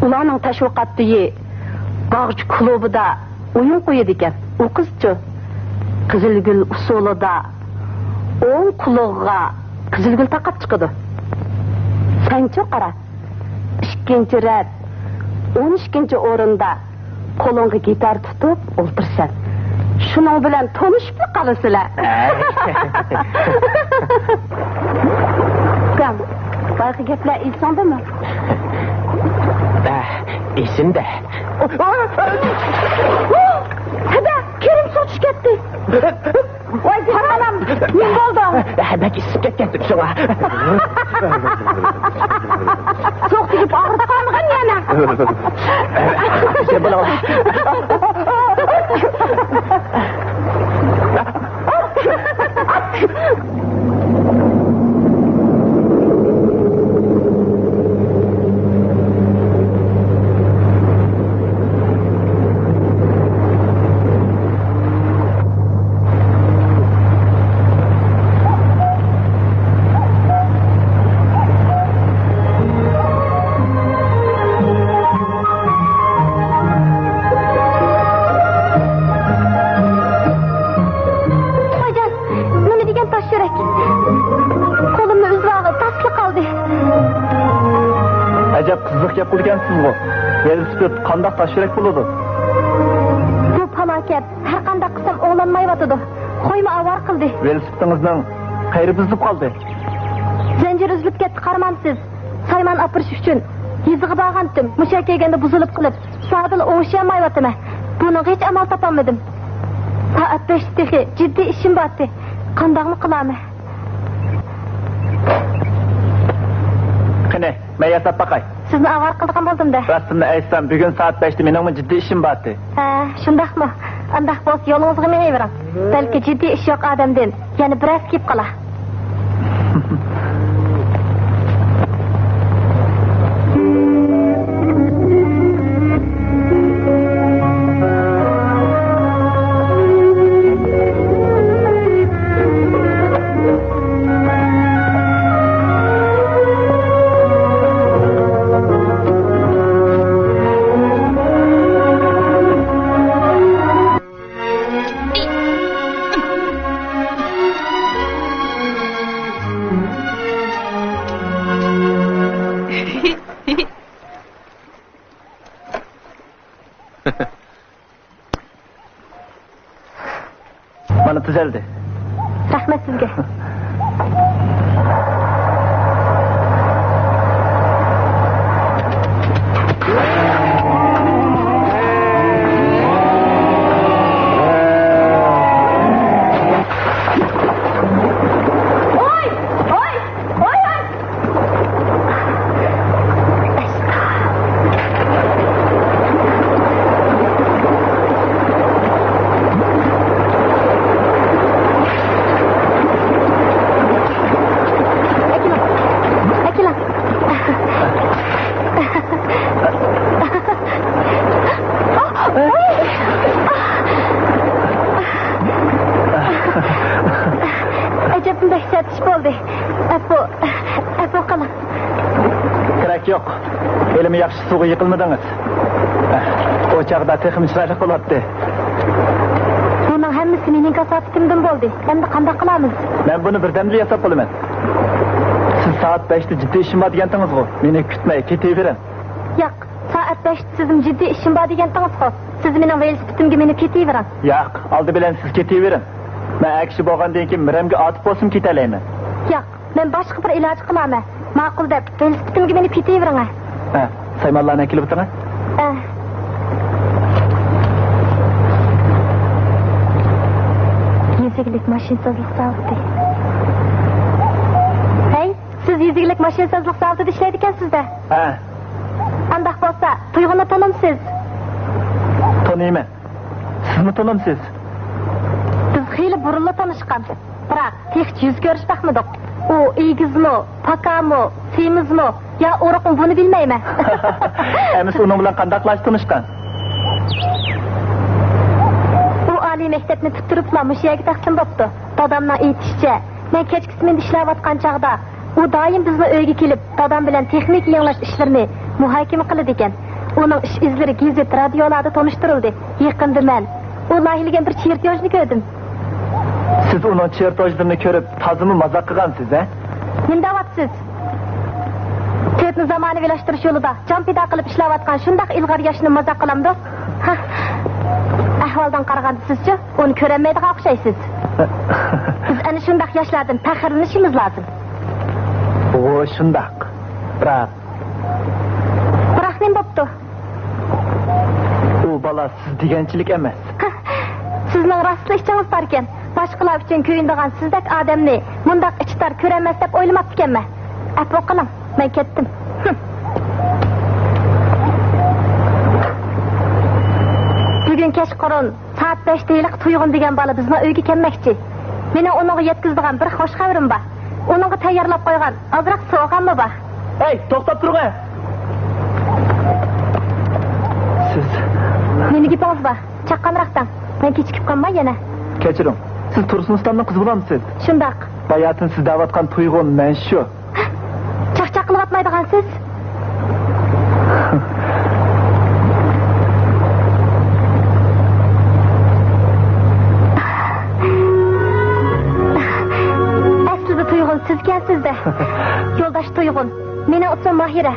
ئۇلارنىڭ تەشۋىقات ئۆيى باغچە كۇلۇبىدا ئويۇن قويىدىكەن. ئۇ قىزچۇ؟ قىزىلگۈل ئۇسسۇلىدا ئوڭ قۇلىقىغا قىزىلگۈل تاقاپ چىقىدۇ. سەنچۇ قارا، ئىككىنچى رەت، ئون ئىككىنچى ئورۇندا قولۇڭغا گىتار تۇتۇپ ئولتۇرىسەن. شۇنىڭ بىلەن تونۇشۇپلا قالىسىلەر. ئەي. ئۇكام، بايىقى گەپلەر ئېسىڭدىمۇ؟ ئە، ئېسىمدە. ھەدە، كېرىم سۇغا چۈشۈپ كەتتى. ۋاي جېنىم ئانام، نېمە بولدۇڭ؟ بەك ئىسسىپ كەتكەنتىم شۇڭا. سوغۇق تېگىپ ئاغرىپ قالمىغان يەنە؟ ۋايجان، نېمە دېگەن تاش يۈرەك؟ قولۇمنى ئۈزۈۋالغىلى تاسلا قالدى. ئەجەب قىزىق گەپ قىلىدىكەنسىزغۇ. ۋېلىسىپىت قانداق تاش يۈرەك بولىدۇ؟ بۇ پالاكەت ھەر قانداق قىلسام ئوڭلانمايۋاتىدۇ. خويمۇ ئاۋارە قىلدى. ۋېلىسىپىتىڭىزنىڭ قەيىرى بۇزۇلۇپ قالدى؟ زەنجىرى ئۈزۈلۈپ كەتتى، قارىمامسىز؟ سايمان ئاپىرىش ئۈچۈن يېزىغا بارغانتىم، مۇشۇ يەرگە كەلگەندە بۇزۇلۇپ قېلىپ، زادىلا ئوڭشىيالمايۋاتىمەن. بۇنىڭغا ھېچ ئامال تاپالمىدىم. سائەت بەشتە تېخى جىددىي ئىشىم بارتى. قانداقمۇ قىلارمەن؟ قېنى، مەن ياساپ باقاي. سىزنى ئاۋارە قىلىدىغان بولدۇم-دە. راستىمنى ئېيتسام، بۈگۈن سائەت بەشتە مېنىڭمۇ جىددىي ئىشىم بارتى. ھە، شۇنداقمۇ؟ ئانداق بولسا يولىڭىزغا مېڭىۋېرىڭ. بەلكى جىددىي ئىش يوق ئادەمدىن يەنە بىرەرسى كېلىپ قالا. مانا تۈزەلدى. رەھمەت سىزگە. ۋاي، ۋاي، ۋاي، ۋاي. ئەجەبمۇ دەھشەت ئىش بولدى. ئەپۇ، ئەپۇ قىلىڭ. كېرەك يوق. ھېلىمۇ ياخشى سۇغا يىقىلمىدىڭىز. ئۇ چاغدا تېخىمۇ چىرايلىق بولاتتى. بۇنىڭ ھەممىسى مېنىڭ كاساپىتىمدىن بولدى. ئەمدى قانداق قىلامىز؟ مەن بۇنى بىردەمدىلا ياساپ بولىمەن. سىز سائەت بەشتە جىددىي ئىشىم بار دېگەنتىڭىزغۇ؟ مېنى كۈتمەي كېتىۋېرىڭ. ياق، سائەت بەشتە سىزمۇ جىددىي ئىشىم بار دېگەنتىڭىزغۇ؟ سىز مېنىڭ ۋېلىسىپىتىمگە مىنىپ كېتىۋېرىڭ. ياق، ئالدى بىلەن سىز كېتىۋېرىڭ. مەن ئەر كىشى بولغاندىن كېيىن مىرەمگە ئاتۇپ بولسىمۇ كېتەلەيمەن. ياق، مەن باشقا بىر ئىلاج قىلارمەن. ماقۇل دەپ، ۋېلىسىپىتىمگە مىنىپ كېتىۋېرىڭە. ھە، سايمانلارنى ئەكېلىۋېتىڭە. ھە. يېزا ئىگىلىك ماشىنىسازلىق زاۋۇتى. ھەي، سىز يېزا ئىگىلىك ماشىنىسازلىق زاۋۇتىدا ئىشلەيدىكەنسىز-دە. ھە. ئانداق بولسا، تۇيغۇننى تونۇمسىز؟ تونۇيمەن. سىزمۇ تونۇمسىز؟ بىز خېلى بۇرۇنلا تونۇشقان. بىراق، تېخىچە يۈز كۆرۈشۈپ باقمىدۇق. ئۇ ئېگىزمۇ، پاكامۇ، سېمىزمۇ يا ئورۇقمۇ، بۇنى بىلمەيمەن. ئەمىسە ئۇنىڭ بىلەن قانداقلارچە تونۇشقان؟ ئۇ ئالىي مەكتەپنى پۈتتۈرۈپلا مۇشۇ يەرگە تەقسىم بوپتۇ. دادامنىڭ ئېيتىشىچە، مەن كەچكى سېمېندا ئىشلەۋاتقان چاغدا، ئۇ دائىم بىزنىڭ ئۆيگە كېلىپ، دادام بىلەن تېخنىكا يېڭىلاش ئىشلىرىنى مۇھاكىمە قىلىدىكەن. ئۇنىڭ ئىش ئىزلىرى گېزىت، رادىيولاردا تونۇشتۇرۇلدى. يېقىندا مەن ئۇ لايىھىلىگەن بىر چېرتيوژنى كۆردۈم. سىز ئۇنىڭ چېرتيوژلىرىنى كۆرۈپ، تازىمۇ مازاق قىلغانسىز، ھە؟ نېمە دەۋاتىسىز؟ تۆتنى زامانىۋىلاشتۇرۇش يولىدا جان پىدا قىلىپ ئىشلەۋاتقان شۇنداق ئىلغار ياشنى مازاق قىلامدۇ؟ ھە. ئەھۋالدىن قارىغاندا سىزچۇ؟ ئۇنى كۆرەلمەيدىغان ئوخشايسىز. بىز ئەنە شۇنداق ياشلاردىن پەخىرلىنىشىمىز لازىم. ئۇ شۇنداق. بىراق. بىراق نېمە بوپتۇ؟ ئۇ بالا سىز دېگەنچىلىك ئەمەس. سىزنىڭ راستلا ئىچىڭىز تاركەن. باشقىلار ئۈچۈن كۆيۈنىدىغان سىزدەك ئادەمنى مۇنداق ئىچى تار كۆرەلمەس دەپ ئويلىماپتىكەنمەن. ئەپۇ قىلىڭ، مەن كەتتىم. ھىم. بۈگۈن كەچقۇرۇن سائەت بەشتە ھېلىقى تۇيغۇن دېگەن بالا بىزنىڭ ئۆيگە كەلمەكچى. مېنىڭ ئۇنىڭغا يەتكۈزىدىغان بىر خوش خەۋىرىم بار. ئۇنىڭغا تەييارلاپ قويغان ئازراق سوۋغاممۇ بار. ھەي، توختاپ تۇرغىن! سىز. نېمە گېپىڭىز بار؟ چاققانراق دەڭ. مەن كېچىكىپ قالماي يەنە. كەچۈرۈڭ. سىز تۇرسۇن ئۇستامنىڭ قىزى بولامسىز؟ شۇنداق. باياتىن سىز دەۋاتقان تۇيغۇن مەن شۇ. چاقچاق قىلىۋاتمايدىغانسىز؟ ئەسلىدە تۇيغۇن سىزكەنسىز-دە. يولداش تۇيغۇن. مېنىڭ ئىسمىم ماھىرە.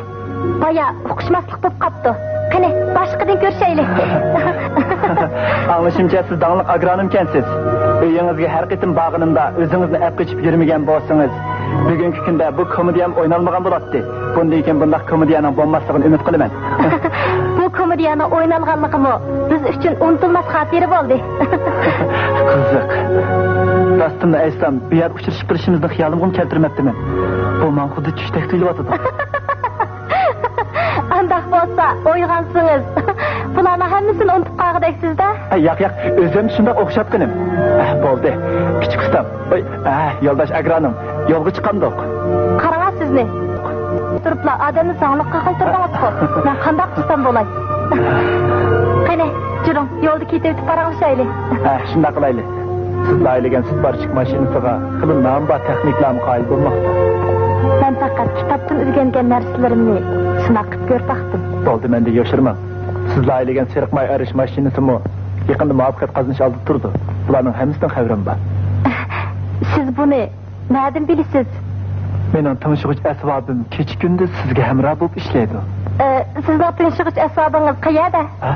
بايا ئۇقۇشماسلىق بولۇپ قاپتۇ. قېنى، باشقىدىن كۆرۈشەيلى. ئاڭلىشىمچە، سىز داڭلىق ئاگرونومكەنسىز. ئۆيىڭىزگە ھەر قېتىم بارغىنىمدا ئۆزىڭىزنى ئەپ قېچىپ يۈرمىگەن بولسىڭىز، بۈگۈنكى كۈندە بۇ كومېدىيەم ئوينالمىغان بولاتتى. بۇندىن كېيىن بۇنداق كومېدىيەنىڭ بولماسلىقىنى ئۈمىد قىلىمەن. بۇ كومېدىيەنىڭ ئوينالغانلىقىمۇ بىز ئۈچۈن ئۇنتۇلماس خاتىرە بولدى. قىزىق. راستىنلا ئېيتسام، بۇ يەردە ئۇچرىشىپ قېلىشىمىزنى خىيالىمغىمۇ كەلتۈرمەپتىمەن. بۇ ماڭا خۇددى چۈشتەك تۇيۇلۇۋاتىدۇ. ئانداق بولسا، ئويغانسىڭىز، بۇلارنىڭ ھەممىسىنى ئۇنتۇپ قالغۇدەكسىز-دە. ھە، ياق، ياق، ئۆزۈم شۇنداق ئوخشاتقىنىم. ھە، بولدى. كىچىك ئۇستام، ۋاي، ھە، يولداش ئاگرونوم، يولغا چىقامدۇق. قاراڭا سىزنى. تۇرۇپلا ئادەمنى زاڭلىققا قايتۇردىڭىزغۇ. مەن قانداق قىلسام بولاي؟ قېنى، جۈرۈڭ، يولدا كېتىۋېتىپ پاراڭلىشايلى. ھە، شۇنداق قىلايلى. سىز لايىھەلىگەن سۈت بارچىك ماشىنىسىغا خېلى نامى بار تېخنىكلارمۇ قايىل بولماقتا. مەن پەقەت كىتابتىن ئۆگەنگەن نەرسىلىرىمنى سىناق قىلىپ كۆرۈپ باقتىم. بولدى، مەندىن يوشۇرماڭ. سىز لايىھەلىگەن سېرىق ماي ئايرىش ماشىنىسىمۇ يېقىندا مۇۋەپپەقىيەت قازىنىش ئالدىدا تۇرىدۇ. بۇلارنىڭ ھەممىسىدىن خەۋىرىم بار. سىز بۇنى نەدىن بىلىسىز؟ مېنىڭ تىڭشىغۇچ ئەسۋابىم كېچە-كۈندۈز سىزگە ھەمراھ بولۇپ ئىشلەيدۇ. ئە، سىزنىڭ تىڭشىغۇچ ئەسۋابىڭىز قەيەردە؟ ھە؟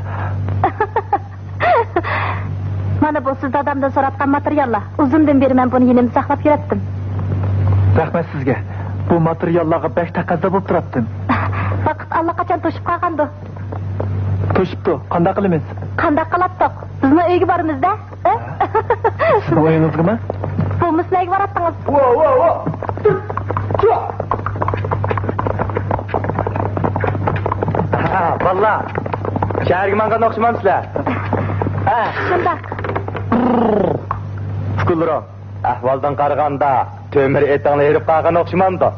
مانا بۇ سىز دادامدىن سوراتقان ماتېرىياللار. ئۇزۇندىن بېرى مەن بۇنى يېنىمدا ساقلاپ يۈرەتتىم. رەھمەت سىزگە. بۇ ماتېرىياللارغا بەك تەقەززا بولۇپ تۇراتتىم. ۋاقىت ئاللىقاچان توشۇپ قالغاندۇ. توشۇپتۇ. قانداق قىلىمىز؟ قانداق قىلاتتۇق؟ بىزنىڭ ئۆيگە بارىمىز-دە. ھە؟ سىزنىڭ ئۆيىڭىزگىمۇ؟ بولمىسا نەگە باراتتىڭىز؟ ۋا، ۋا، ۋا! ھە، بالىلار، شەھەرگە ماڭغان ئوخشىمامسىلەر؟ ھە. شۇنداق. ئۇكىلىرىم، ئەھۋالدىن قارىغاندا، تۆمۈر ئېتىڭلار ھېرىپ قالغان ئوخشىمامدۇ؟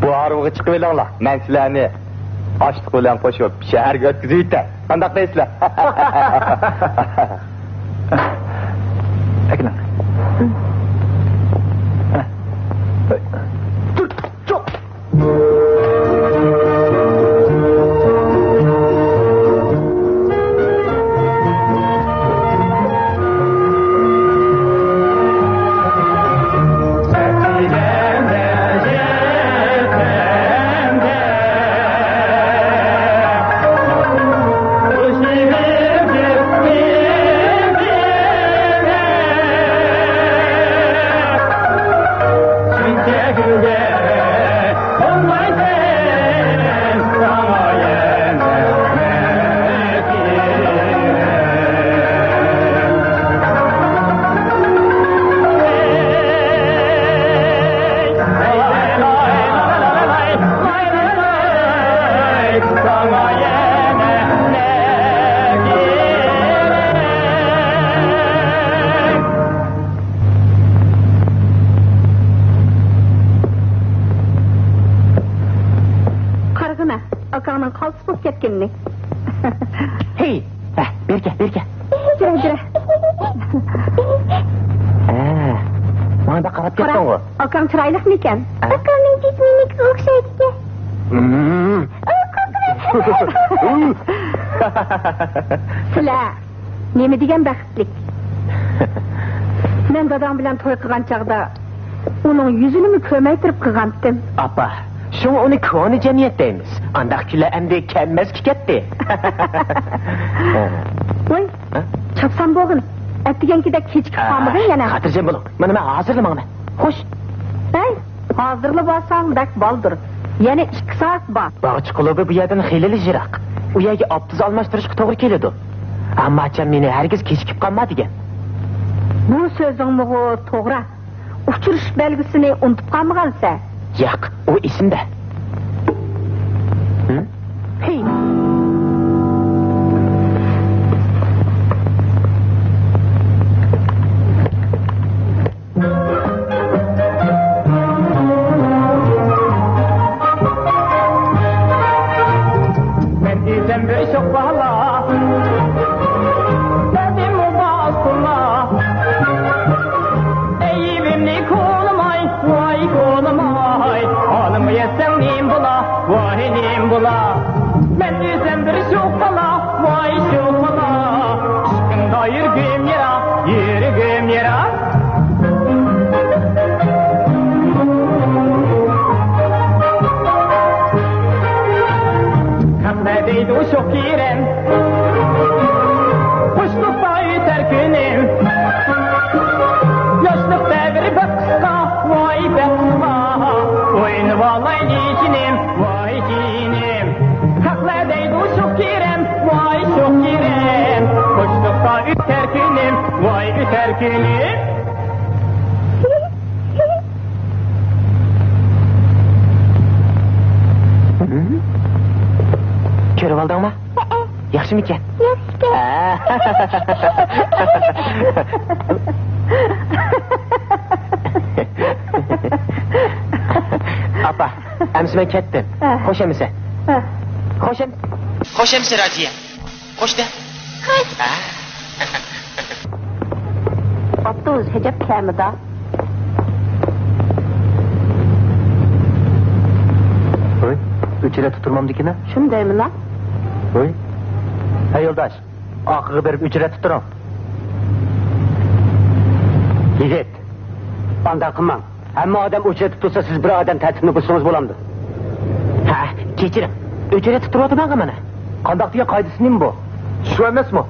بۇ ھارۋىغا چىقىۋېلىڭلار، مەن سىلەرنى ئاشلىق بىلەن قوشۇپ شەھەرگە ئۆتكۈزۈۋېتەي. قانداق دەيسىلەر؟ ئەكېلىڭ. قارىغىنا، ئاكاڭنىڭ قالتىس بولۇپ كەتكىنىنى. ھېي، ھە، بېرىكە، بېرىكە. يۈرە، يۈرە. ھە، ماڭا بەك قاراپ قارا، كەتتىڭغۇ. ئاكاڭ چىرايلىقمىكەن؟ ھە؟ ئاكامنىڭ جىسمى مېنىڭكىگە ئوخشايدىكەن. مم. ئۇ، قورقۇپ. سىلەر نېمە دېگەن بەختلىك. مەن داداڭ بىلەن توي قىلغان چاغدا ئۇنىڭ يۈزىنىمۇ كۆرمەي تۇرۇپ قىلغانتىم. ئاپا، شۇڭا ئۇنى كونا جەمئىيەت دەيمىز. ئانداق كۈنلەر ئەمدى كەلمەسكە كەتتى. ۋاي، ھە؟ چاپسان بولغىن. ئەتىگەنكىدەك كېچىكىپ قالمىغىن يەنە. خاتىرجەم بولۇڭ. مانا مەن ھازىرلا ماڭىمەن. خوش. ھەي، ھازىرلا بارساڭ بەك بالدۇر. يەنە ئىككى سائەت بار. باغچە كۇلۇبى بۇ يەردىن خېلىلا يىراق. ئۇ يەرگە ئاپتوبۇس ئالماشتۇرۇشقا توغرا كېلىدۇ. ئەمماچام مېنى ھەرگىز كېچىكىپ قالما دېگەن. بۇ سۆزۈڭمۇغۇ توغرا. ئۇچرىشىش بەلگىسىنى ئۇنتۇپ قالمىغانسەن؟ ياق، ئۇ ئېسىمدە. ھىم؟ ھېي! مەن دېسەم بىر شوخ بالا، دەردىممۇ بار ئۇسسۇللا. ئەيىبىمنى كولىماي، ۋاي كولىماي، ھالىمغا يەتسەڭ نېمە بولا، ۋاي نېمە بولا. مەن دېسەم بىر شوخ بالا، ۋاي شوخ بالا، ئىشقىڭدا يۈرگۈم يارا، يۈرگۈم يارا. خەقلەر دەيدۇ شوخ كېرەم، قۇشلۇقتا ئۆتەر كۈنۈم. ياشلىق دەۋرى بەك قىسقا، ۋاي بەك قىسقا. ئوينىۋالايلى جېنىم، ۋاي جېنىم. خەقلەر دەيدۇ شوخ كېرەم، ۋاي شوخ كېرەم. قۇشلۇقتا ئۆتەر كۈنۈم، ۋاي ئۆتەر كۈنۈم. كۆرۈۋالدىڭمۇ؟ ھەئە. ياخشى نېمىكەن؟ يەسكەن. ئاپا، ئەمسە مەن كەتتىم. ھە. خوش ئەمسە. ھە. خوش ئەم-، خوش ئەمسە رازىيە. خوش دە. خوش. ھە. ئاپتوبۇس ھەجەپ كەمىدا. ھوي، ئۆچرەتتە تۇرمامدىكىنە؟ شۇندايمىنا؟ ھوي. ھە يولداش، ئارقىغا بېرىپ ئۆچرەتتە تۇرۇڭ. يىگىت، ئانداق قىلماڭ. ھەممە ئادەم ئۆچرەتتە تۇرسا، سىز بىر ئادەم تەرتىپنى بۇزسىڭىز بولامدۇ؟ ھە، كەچۈرۈڭ. ئۆچرەتتە تۇرۇۋاتىمەنغۇ مانا. قانداق دېگەن قائىدىسى نېمە بۇ؟ شۇ ئەمەسمۇ؟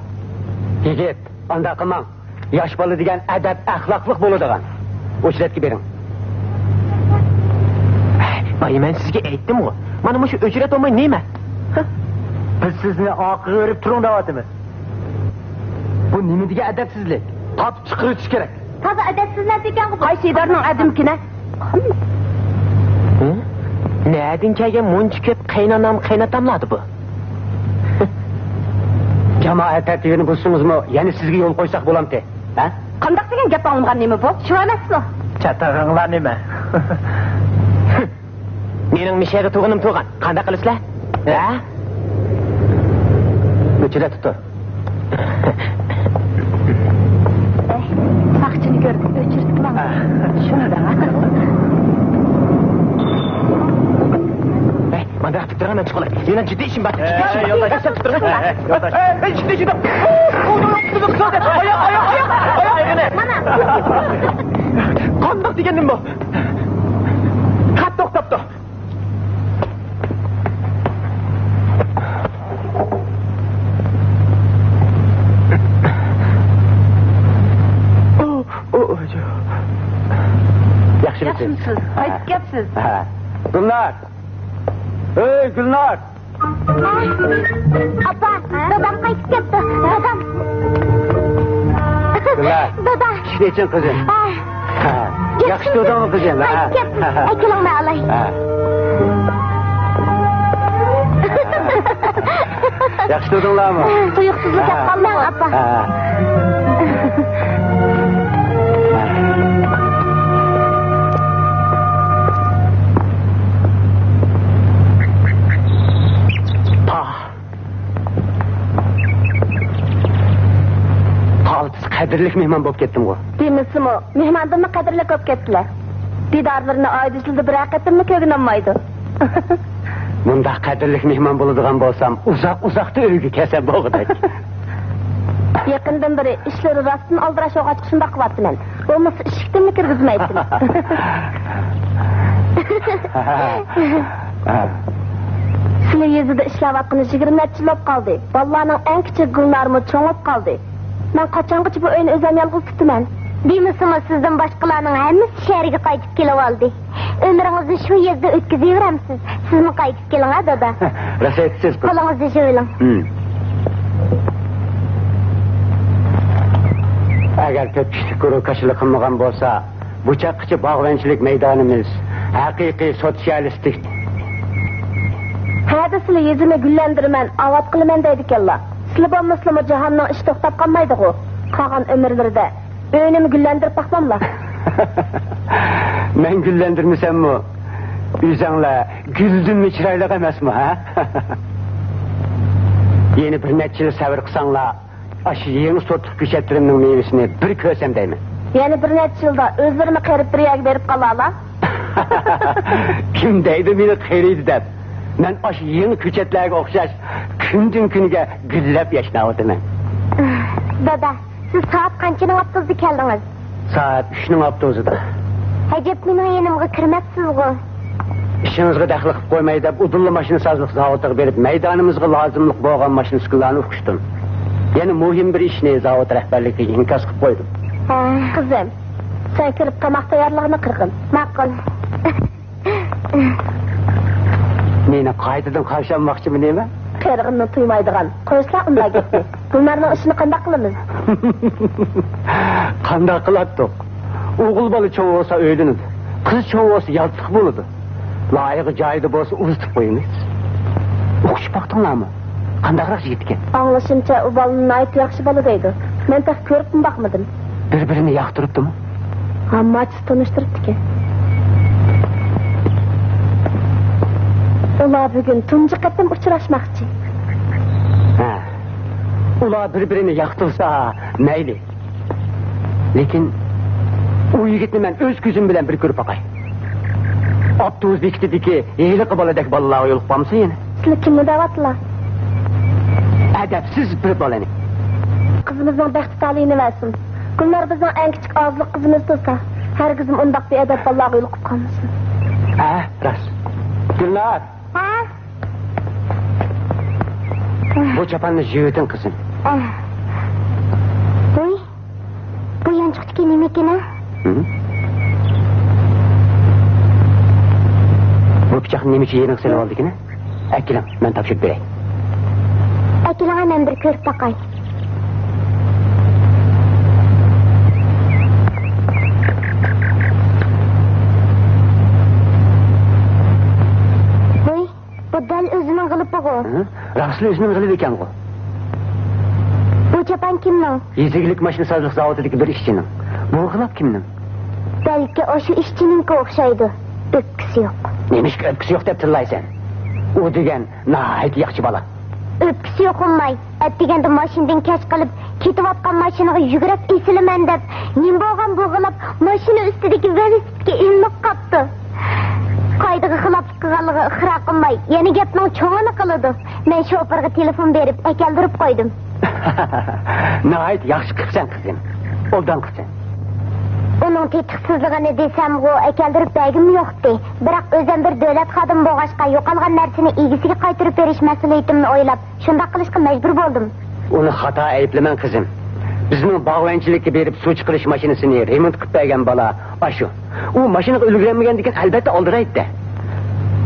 يىگىت، ئانداق قىلماڭ. ياش بالا دېگەن ئەدەپ، ئەخلاقلىق بولىدىغان. ئۆچرەتكە بېرىڭ. بايا مەن سىزگە ئېيتتىمغۇ، مانا مۇشۇ ئۆچرەت بولماي نېمە؟ بىز سىزنى ئارقىغا بېرىپ تۇرۇڭ دەۋاتىمىز. بۇ نېمە دېگەن ئەدەپسىزلىك؟ تارتىپ چىقىرىۋېتىش كېرەك. تازا ئەدەپسىز نەرسە ئىكەنغۇ بۇ. قايسى ئىدارىنىڭ ئادىمىكىنە؟ ھە؟ نەدىن كەلگەن مۇنچە كۆپ قېيىنئانام، قېيىنئاتاملاردى بۇ؟ جامائەت تەرتىپىنى بۇزسىڭىزمۇ، يەنە سىزگە يول قويساق بولامتى؟ ھە؟ قانداق دېگەن گەپ ئاڭلىمىغان نېمە بۇ؟ شۇ ئەمەسمۇ؟ چاتىقىڭلار نېمە؟ مېنىڭ مىشەدە تۇرغىنىم تۇرغان. قانداق قىلىسىلەر؟ ھە؟ ئۆچرەتتە تۇر. ساقچىنى كۆرۈپ ئۆچرەتكە ماڭدى. شۇنداق. ھەي، مانداق تۇرۇڭ، مەن چىقىپ قالاي. مېنىڭ جىددىي ئىشىم بار. ھەي، يولداش، يولداش، تۇرۇڭ. ھەي، يولداش. ھەي، جىددىي، جىددىي. ئاياق، ئاياق، ئاياق. مانا. قانداق دېگەن نېمە بۇ؟ خەت توختاپتۇ. ياخشىمۇ؟ ياخشىمۇسىز؟ قايتىپ كەپسىز. ھە. گۈلنار! ئۆي، گۈلنار! ئاپا، دادام قايتىپ كەپتۇ. دادام. گۈلنار. دادا. چۈشتى ئىچىڭ قىزىم. ھە. ھە. ياخشى تۇردۇڭمۇ قىزىم؟ ھە. قايتىپ كەپتۇ. ھە. ئەكېلىڭ مەن ئالاي. ھە. ياخشى تۇردۇڭلارمۇ؟ تۇيۇقسىزلا كەپ قالدىڭ ئاپا. ھە. تالتىس قەدىرلىك مېھمان بولۇپ كەتتىمغۇ؟ دېمىسىمۇ، مېھماندىنمۇ قەدىرلىك بولۇپ كەتتىلە. دىدارلىرىنى ئايدا يىلدا بىرەر قېتىممۇ كۆرگىلى بولمايدۇ. مۇنداق قەدىرلىك مېھمان بولىدىغان بولسام، ئۇزاق-ئۇزاقتا ئۆيگە كەلسەم بولغۇدەك. يېقىندىن بېرى ئىشلىرى راستتىن ئالدىراش بولغاچقا شۇنداق قىلىۋاتىمەن. بولمىسا ئىشىكتىنمۇ كىرگۈزمەيتتىم. سىلى يېزىدا ئىشلەۋاتقىنى يىگىرمە نەچچە يىل بولۇپ قالدى. بالىلارنىڭ ئەڭ كىچىكى گۈلنارمۇ چوڭىيىپ قالدى. مەن قاچانغىچە بۇ ئۆينى ئۆزۈم يالغۇز تۇتىمەن؟ دېمىسىمۇ، سىزدىن باشقىلارنىڭ ھەممىسى شەھەرگە قايتىپ كېلىۋالدى. ئۆمرىڭىزنى شۇ يېزىدا ئۆتكۈزۈۋېرەمسىز؟ سىزمۇ قايتىپ كېلىڭ ھە، دادا. راست ئېيتىسىز، قىز. قولىڭىزنى يۇيۇۋېلىڭ. ھىم. ئەگەر تۆت كىشىلىك گۇرۇھ كاشىلىق قىلمىغان بولسا، بۇ چاغقىچە باغۋەنچىلىك مەيدانىمىز ھەقىقىي سوتسىيالىستىك. ھەدە سىلى يېزىنى گۈللەندۈرىمەن، ئاۋات قىلىمەن دەيدىكەنلا. سىلى بولمىسىلىمۇ جاھاننىڭ ئىشى توختاپ قالمايدىغۇ. قالغان ئۆمۈرلىرىدە ئۆينىمۇ گۈللەندۈرۈپ باقماملا. مەن گۈللەندۈرمىسەممۇ، ئۆزەڭلار گۈلدىنمۇ چىرايلىق ئەمەسمۇ، ھە؟ يەنە بىر نەچچە يىل سەۋر قىلساڭلار، ئاشۇ يېڭى سورتلۇق كۆچەتلىرىمنىڭ مېۋىسىنى بىر كۆرسەم دەيمەن. يەنە بىر نەچچە يىلدا ئۆزلىرىمۇ قېرىپ بىر يەرگە بېرىپ قالارلا. كىم دەيدۇ مېنى قېرىيدۇ دەپ؟ مەن ئاشۇ يېڭى كۆچەتلەرگە ئوخشاش كۈندىن كۈنگە گۈللەپ ياشناۋاتىمەن. دادا، سىز سائەت قانچىنىڭ ئاپتوبۇسىدا كەلدىڭىز؟ سائەت ئۈچنىڭ ئاپتوبۇسىدا. ئەجەب، مېنىڭ يېنىمغا كىرمەپسىزغۇ؟ ئىشىڭىزغا دەخلى قىلىپ قويماي دەپ، ئۇدۇللا ماشىنا سازلىق زاۋۇتىغا بېرىپ، مەيدانىمىزغا لازىملىق بولغان ماشىنا ئۈسكۈنىلەرنى ئۇقۇشتۇم. يەنە مۇھىم بىر ئىشنى زاۋۇت رەھبەرلىكىگە ئىنكاس قىلىپ قويدۇم. ھە. قىزىم، سەن كىرىپ تاماق تەييارلىغىنى قىلغىن. ماقۇل. مېنى قايتىدىن قارشى ئالماقچىمۇ نېمە؟ قېرىغىنىنى تۇيمايدىغان. قويسىلا ئۇنداق گەپنى. گۈلنارنىڭ ئىشىنى قانداق قىلىمىز؟ قانداق قىلاتتۇق؟ ئوغۇل بالا چوڭ بولسا ئۆيلىنىدۇ. قىز چوڭ بولسا ياتلىق بولىدۇ. لايىقى جايىدا بولسا ئۇزىتىپ قويىمىز. ئۇقۇشۇپ باقتىڭلارمۇ؟ قانداقراق يىگىت ئىكەن؟ ئاڭلىشىمچە، ئۇ بالىنى ناھايىتى ياخشى بالا دەيدۇ. مەن تېخى كۆرۈپمۇ باقمىدىم. بىر-بىرىنى ياقتۇرۇپتىمۇ؟ ئامما ئاچىسى تونۇشتۇرۇپتىكەن. ئۇلار بۈگۈن تۇنجى قېتىم ئۇچراشماقچى. ھە. ئۇلار بىر-بىرىنى ياقتۇرسا، مەيلى. لېكىن ئۇ يىگىتنى مەن ئۆز كۆزۈم بىلەن بىر كۆرۈپ باقاي. ئاپتوبۇس بېكىتىدىكى ھېلىقى بالىدەك بالىلارغا يولۇقۇپ قالمىسۇن يەنە. سىلەر كىمنى دەۋاتىلا؟ ئەدەپسىز بىر بالىنى. قىزىمىزنىڭ بەختى تالىيىنى بەرسۇن. گۈلنار بىزنىڭ ئەڭ كىچىك ئازلىق قىزىمىز تۇرسا، ھەرگىزمۇ ئۇنداق بىئەدەپ بالىلارغا يولۇقۇپ قالمىسۇن. ھە، راست. گۈلنار! ھە؟ بۇ چاپاننى يۇيۇۋېتىڭ، قىزىم. ھە. ۋوي، بۇ يانچۇقتىكى نېمىكىن، ھە؟ ھە؟ بۇ پىچاقنى نېمە ئۈچۈن يېنىڭغا سېلىۋالدىكىن؟ ئەكېلىڭ، مەن تاپشۇرۇپ بېرەي. ئەكېلىڭە، مەن بىر كۆرۈپ باقاي. ۋوي، بۇ دەل ئۆزىنىڭ غىلىپىغۇ. ھە؟ راستلا ئۆزىنىڭ غىلىپى ئىكەنغۇ. بۇ چاپان كىمنىڭ؟ يېزا ئىگىلىك ماشىنا سازلىق زاۋۇتىدىكى بىر ئىشچىنىڭ. بۇ خىلاپ كىمنىڭ؟ بەلكى ئاشۇ ئىشچىنىڭكىگە ئوخشايدۇ. ئۆپكىسى يوق. نېمىشقا ئۆپكىسى يوق دەپ تىللايسەن؟ ئۇ دېگەن ناھايىتى ياخشى بالا. ئۆپكىسى يوق ئۇماي. ئەتىگەندە ماشىنىدىن كەچ قېلىپ، كېتىۋاتقان ماشىنىغا يۈگۈرۈپ ئېسىلىمەن دەپ، نېمە بولغان بۇ غىلاپ ماشىنا ئۈستىدىكى ۋېلىسىپىتكە ئىلىنىپ قاپتۇ. قائىدىگە خىلاپلىق قىلغانلىقىغا ئىقرار قىلماي، يەنە گەپنىڭ چوڭىنى قىلىدۇ. مەن شوپۇرغا تېلېفون بېرىپ ئەكەلدۈرۈپ قويدۇم. ناھايىتى ياخشى قىپسەن، قىزىم. ئوبدان قىپسەن. ئۇنىڭ تېتىقسىزلىقىنى دېسەمغۇ، ئەكەلدۈرۈپ بەرگۈم يوقتى. بىراق ئۆزۈم بىر دۆلەت خادىمى بولغاچقا، يوقالغان نەرسىنى ئىگىسىگە قايتۇرۇپ بېرىش مەسئۇلىيىتىمنى ئويلاپ، شۇنداق قىلىشقا مەجبۇر بولدۇم. ئۇنى خاتا ئەيىبلىمەڭ، قىزىم. بىزنىڭ باغۋەنچىلىككە بېرىپ سۇ چىقىرىش ماشىنىسىنى رېمونت قىلىپ بەرگەن بالا ئاشۇ. ئۇ ماشىنىغا ئۈلگۈرەلمىگەندىكىن، ئەلۋەتتە ئالدىرايتتى.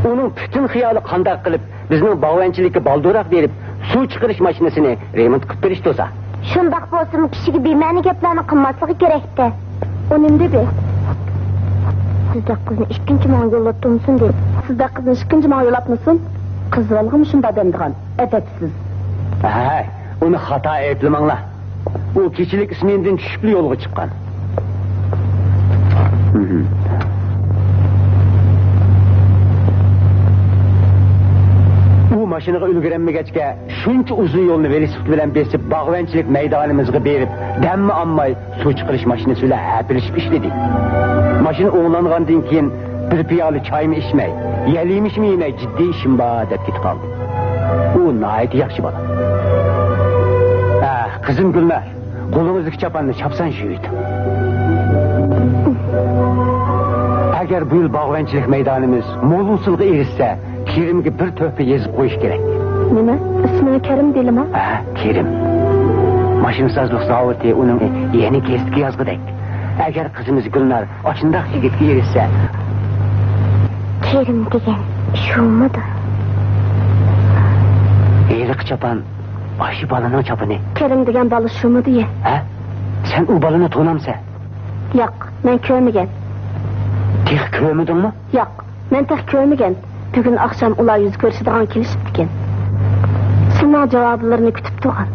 ئۇنىڭ پۈتۈن خىيالى قانداق قىلىپ بىزنىڭ باغۋەنچىلىككە بالدۇرراق بېرىپ سۇ چىقىرىش ماشىنىسىنى رېمونت قىلىپ بېرىش تۇرسا. شۇنداق بولسىمۇ، كىشىگە بىمەنە گەپلەرنى قىلماسلىقى كېرەكتى. ئۇ نېمە دېدى؟ سىزدەك قىزنى ئىككىنچى ماڭا يوللاپ تۇرمىسۇن دېدى. سىزدەك قىزنى ئىككىنچى ماڭا يوللاپ تۇرسۇن؟ قىز بالىغىمۇ شۇنداق دەمدىغان. ئەدەپسىز. ھەي، ئۇنى خاتا ئەيىبلىمەڭلار. ئۇ كېچىلىك ئىسمېنىدىن چۈشۈپلا يولغا چىققان. ئۇ ماشىنىغا ئۈلگۈرەلمىگەچكە، شۇنچە ئۇزۇن يولنى ۋېلىسىپىت بىلەن بېسىپ، باغۋەنچىلىك مەيدانىمىزغا بېرىپ، دەممۇ ئالماي سۇ چىقىرىش ماشىنىسى بىلەن ھەپىلىشىپ ئىشلىدى. ماشىنا ئوڭلانغاندىن كېيىن، بىر پىيالە چايمۇ ئىچمەي، يەل يېمىشمۇ يېمەي، جىددىي ئىشىم بار دەپ كېتىپ قالدى. ئۇ ناھايىتى ياخشى بالا. ھە، قىزىم گۈلنار، قولىڭىزدىكى چاپاننى چاپسان يۇيۇۋېتىڭ. ئەگەر بۇ يىل باغۋەنچىلىك مەيدانىمىز مول ھوسۇلغا ئېرىشسە، كېرىمگە بىر تۆھپە يېزىپ قويۇش كېرەك. نېمە؟ ئىسمىنى كېرىم دېيلىما؟ ھە، كېرىم. ماشىنىسازلىق زاۋۇتى ئۇنىڭ يەنە كېسىتكە يازغۇدەك. ئەگەر قىزىمىز گۈلنار ئاشۇنداق يىگىتكە ئېرىشسە. كېرىم دېگەن شۇمىدۇ؟ ھېلىقى چاپان ئاشۇ بالىنىڭ چاپىنى. كېرىم دېگەن بالا شۇمىدۇ يە؟ ھە؟ سەن ئۇ بالىنى تونامسەن؟ ياق، مەن كۆرمىگەن. تېخى كۆرمىدىڭمۇ؟ ياق، مەن تېخى كۆرمىگەن. بۈگۈن ئاخشام ئۇلار يۈز كۆرۈشىدىغان كېلىشىپتىكەن. سېنىڭ جاۋابلىرىنى كۈتۈپ تۇرغان.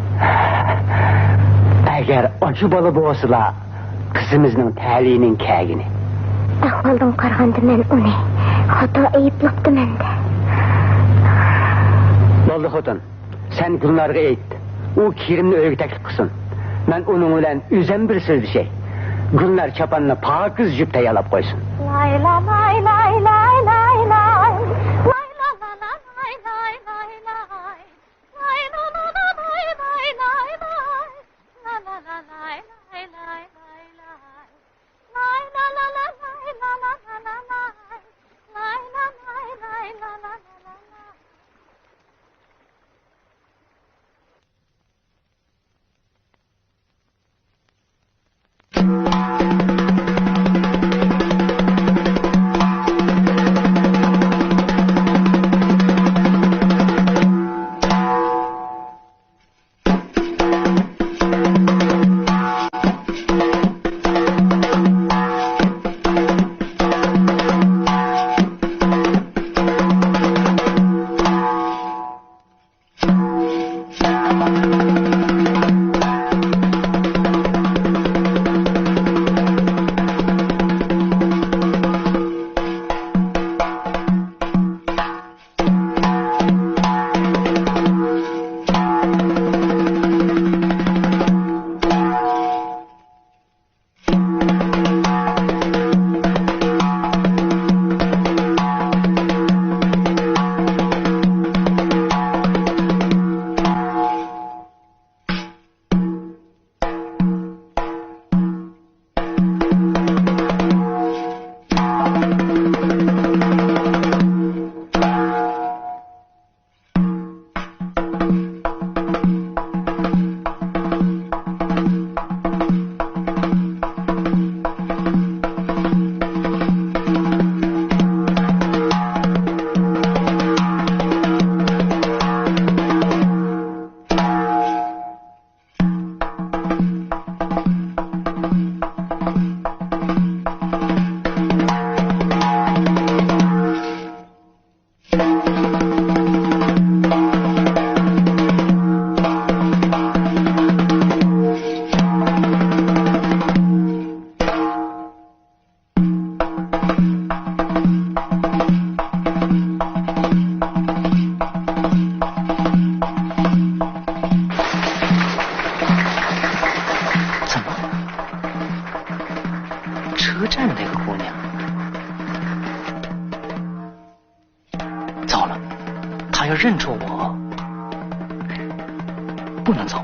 ئەگەر ئاشۇ بالا بولسىلا، قىزىمىزنىڭ تەلىيىنىڭ كەگىنى. ئەھۋالدىن قارىغاندا مەن ئۇنى خاتا ئەيىبلەپتىمەن-دە. بولدى خوتۇن، سەن گۈلنارغا ئېيت، ئۇ كېرىمنى ئۆيگە تەكلىپ قىلسۇن. مەن ئۇنىڭ بىلەن ئۆزۈم بىر سۆزلىشەي. گۈلنار چاپاننى پاكىز يۇيۇپ تەييارلاپ قويسۇن. لاي لا لاي لاي لاي لاي لاي. لاي لا لا لا لاي لاي لاي لاي. لاي لا لا لا لاي لاي لاي لاي. لا لا لا لاي لاي لاي لاي لاي. لاي لا لا لا لاي لا لا لا لا لاي. لاي لا لاي لاي لا لا لا لا لاي. 那个姑娘。糟了，她要认出我，不能走。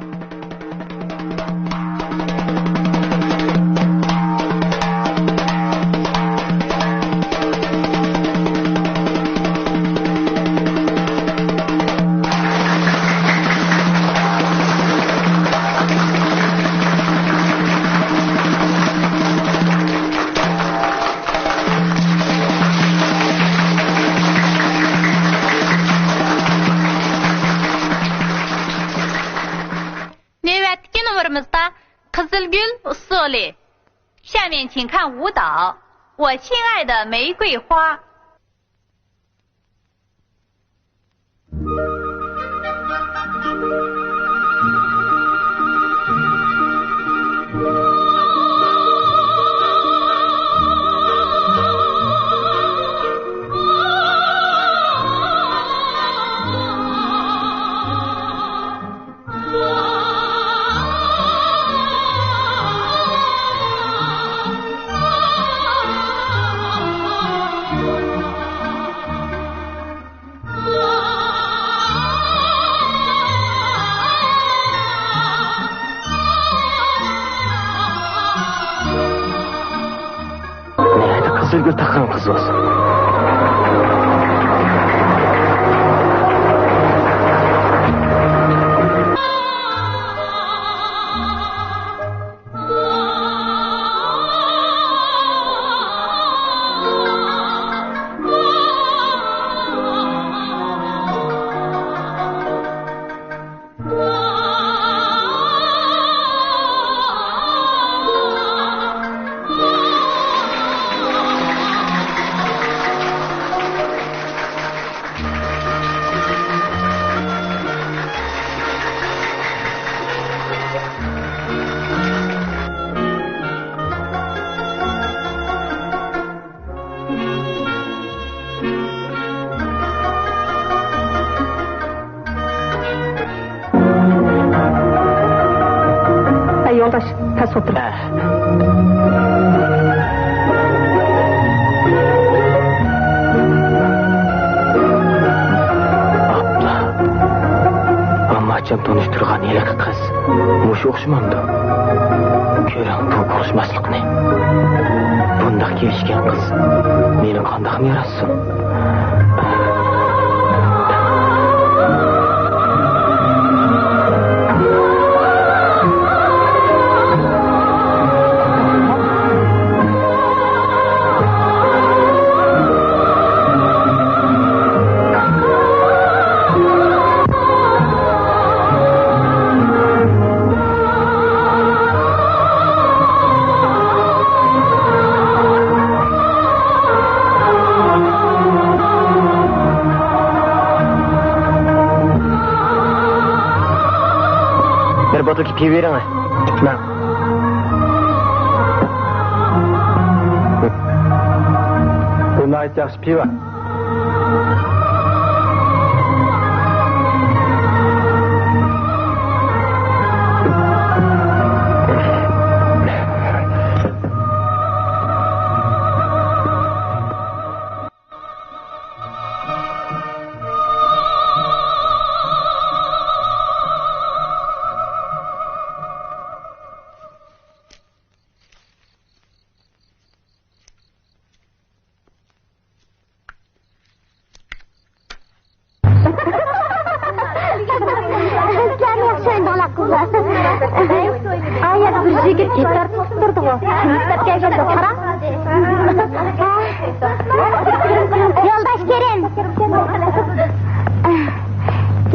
نۆۋەتتىكى نومۇرىمىزدا قىزىلگۈل ئۇسسۇلى. 下面请看舞蹈《我心爱的玫瑰花》。 ناھايىتى قىزىلگۈل تاقىغان قىز بولسۇن. ئەي يولداش، پەس ئولتۇر. ئاپلا، ئامماچام تونۇشتۇرغان ھېلىقى قىز مۇشۇ ئوخشىمامدۇ؟ كۆرۈڭ بۇ ئۇقۇشماسلىقنى. بۇنداق كېلىشكەن قىز مېنى قانداقمۇ ياراتسۇن؟ بىر بوتۇلكا پىۋا بېرىڭە. ماڭ. بۇ ناھايىتى ياخشى پىۋا. سىلەرمۇ ياخشى ئوينىدىڭلار، قىزلار. ئايەت بىر يىگىت گىتار تۇتۇپ تۇردىغۇ. مەكتەپ كەلگەندە قارا. يولداش كېرىم.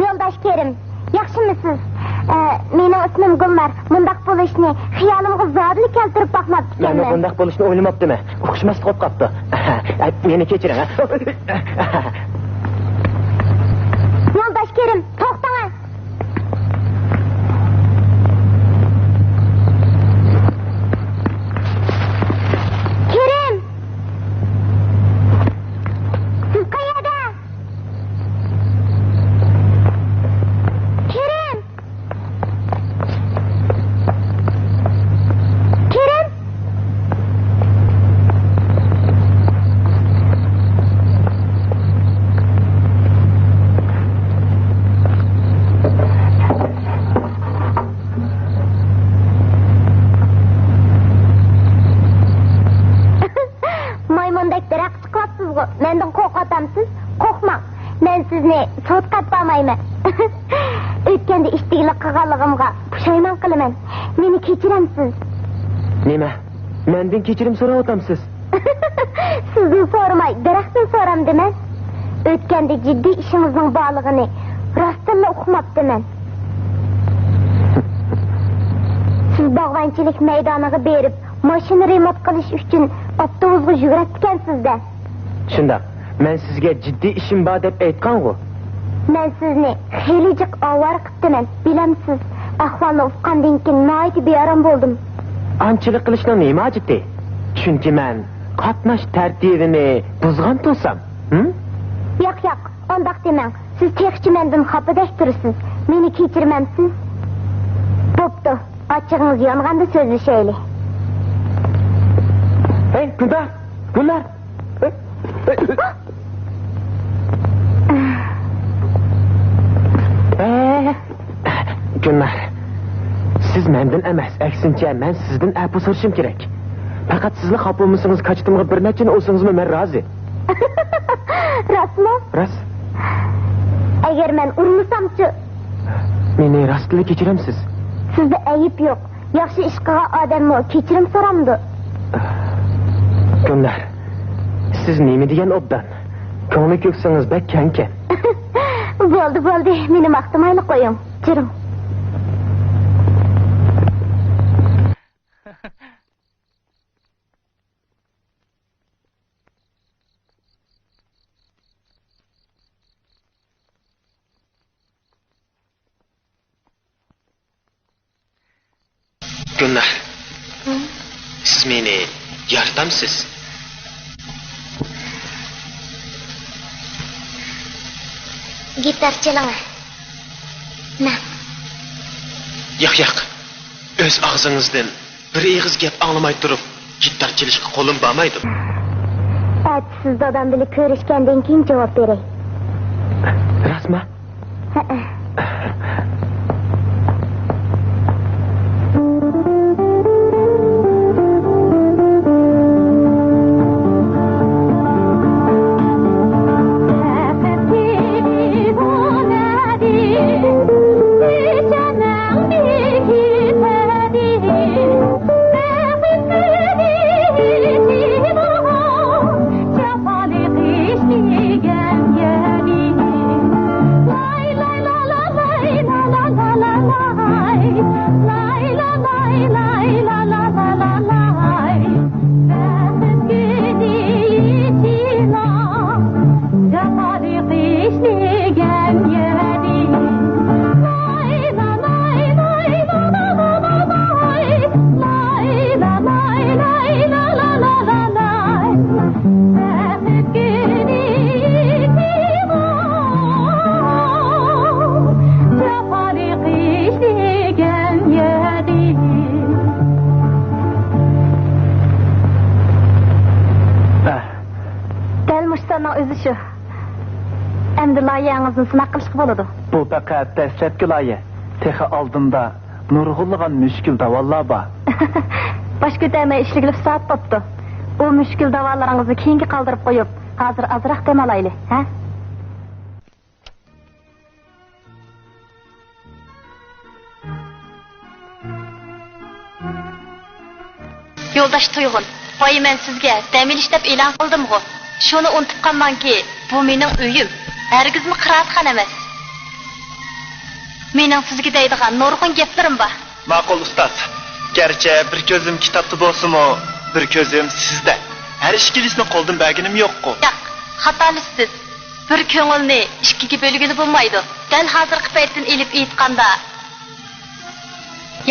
يولداش كېرىم. ياخشىمۇسىز؟ ئە، مېنىڭ ئىسمىم گۈلنار. مۇنداق بولۇشنى خىيالىمغا زادىلا كەلتۈرۈپ باقماپتىكەنمەن. مەنمۇ بۇنداق بولۇشنى ئويلىماپتىمەن. ئۇقۇشماسلىق بولۇپ قاپتۇ. مېنى كەچۈرۈڭ. يولداش كېرىم، توختاڭە. كېرىم! سىز قەيەردە؟ كېرىم! كېرىم! قىلغانغا پۇشايمان قىلىمەن. مېنى كەچۈرەمسىز؟ نېمە؟ مەندىن كەچۈرۈم سوراۋاتامسىز؟ سىزدىن سورىماي، دەرەختىن سورامدىمەن. ئۆتكەندە جىددىي ئىشىڭىزنىڭ بارلىقىنى راستتىنلا ئۇقماپتىمەن. سىز باغۋەنچىلىك مەيدانىغا بېرىپ، ماشىنا رېمونت قىلىش ئۈچۈن ئاپتوبۇسقا يۈگۈرەتتىكەنسىز-دە. شۇنداق. مەن سىزگە جىددىي ئىشىم بار دەپ ئېيتقانغۇ. مەن سىزنى خېلى جىق ئاۋارە قىپتىمەن، بىلەمسىز؟ ئەھۋالنى ئۇققاندىن كېيىن ناھايىتى بىئارام بولدۇم. ئانچىلىك قىلىشنىڭ نېمە ھاجىتى؟ چۈنكى مەن قاتناش تەرتىپىنى بۇزغان تۇرسام، ھىم؟ ياق، ياق، ئانداق دېمەڭ. سىز تېخىچە مەندىن خاپىدەك تۇرىسىز. مېنى كەچۈرمەمسىز؟ بوپتۇ، ئاچچىقىڭىز يانغاندا سۆزلىشەيلى. ھەي، گۈلنار! گۈلنار! ھەي، ھەي، ھەي! ئە، گۈلنار، سىز مەندىن ئەمەس، ئەكسىنچە، مەن سىزدىن ئەپۇ سورىشىم كېرەك. پەقەت سىزلا خاپا بولمىسىڭىز، كاچىتىمغا بىر نەچچىنى ئۇرسىڭىزمۇ مەن رازى. راستمۇ؟ راست. ئەگەر مەن ئۇرمىسامچۇ؟ مېنى راستلا كەچۈرەمسىز؟ سىزدە ئەيىب يوق. ياخشى ئىش قىلغان ئادەممۇ كەچۈرۈم سورامدۇ؟ گۈلنار، سىز نېمە دېگەن ئوبدان. كۆڭلى كۆكسىڭىز بەك كەڭكەن. بولدى، بولدى، مېنى ماختىمايلا قويۇڭ. جۈرۈڭ. گۈلنار، سىز مېنى يارىتامسىز؟ گىتار چېلىڭە. مە. ياق، ياق. ئۆز ئاغزىڭىزدىن بىر ئېغىز گەپ ئاڭلىماي تۇرۇپ، گىتار چېلىشقا قولۇم بارمايدۇ. ئەتە سىز دادام بىلەن كۆرۈشكەندىن كېيىن جاۋاب بېرەي. راستمۇ؟ ھەئە. دەل مۇشۇ ساننىڭ ئۆزى شۇ. ئەمدى لايىھەڭىزنى سىناق قىلىشقا بولىدۇ. بۇ پەقەت دەسلەپكى لايىھە. تېخى ئالدىمدا نۇرغۇنلىغان مۈشكۈل داۋانلار بار. باش كۆتەرمەي ئىشلىگىلى سائەت بوپتۇ. ئۇ مۈشكۈل داۋانلىرىڭىزنى كېيىنگە قالدۇرۇپ قويۇپ، ھازىر ئازراق دەم ئالايلى، ھە؟ يولداش تۇيغۇن، بايا مەن سىزگە دەم ئېلىش دەپ ئېلان قىلدىمغۇ؟ شۇنى ئۇنتۇپ قالماڭكى، بۇ مېنىڭ ئۆيۈم، ھەرگىزمۇ قىرائەتخانا ئەمەس. مېنىڭ سىزگە دەيدىغان نۇرغۇن گەپلىرىم بار. ماقۇل، ئۇستاز. گەرچە بىر كۆزۈم كىتابتا بولسىمۇ، بىر كۆزۈم سىزدە. ھەر ئىككىلىسىنى قولدىن بەرگىنىم يوققۇ. ياق، خاتالىشىپسىز. بىر كۆڭۈلنى ئىككىگە بۆلگىلى بولمايدۇ. دەل ھازىرقى پەيتتىن ئېلىپ ئېيتقاندا،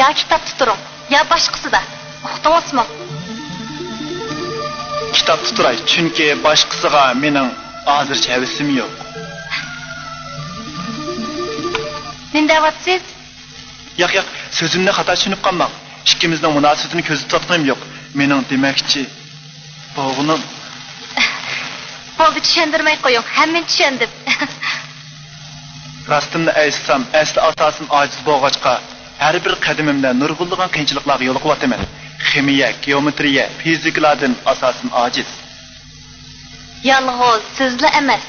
يا كىتابتا تۇرۇڭ، يا باشقىسىدا. ئۇقتىڭىزمۇ؟ كىتابتا تۇراي، چۈنكى باشقىسىغا مېنىڭ ھازىرچە ھەۋىسىم يوق. نېمە دەۋاتىسىز؟ ياق، ياق، سۆزۈمنى خاتا چۈشىنىپ قالماڭ. ئىككىمىزنىڭ مۇناسىۋىتىنى كۆزدە تۇتۇۋاتقىنىم يوق. مېنىڭ دېمەكچى بولغىنىم. بولدى، چۈشەندۈرمەي قويۇڭ، ھەممىنى چۈشەندىم. راستىمنى ئېيتسام، ئەسلى ئاساسىم ئاجىز بولغاچقا، ھەر بىر قەدىمىمدە نۇرغۇنلىغان قىيىنچىلىقلارغا يولۇقۇۋاتىمەن. خىمىيە، گېئومېترىيە، فىزىكىلاردىن ئاساسىم ئاجىز. يالغۇز سىزلا ئەمەس،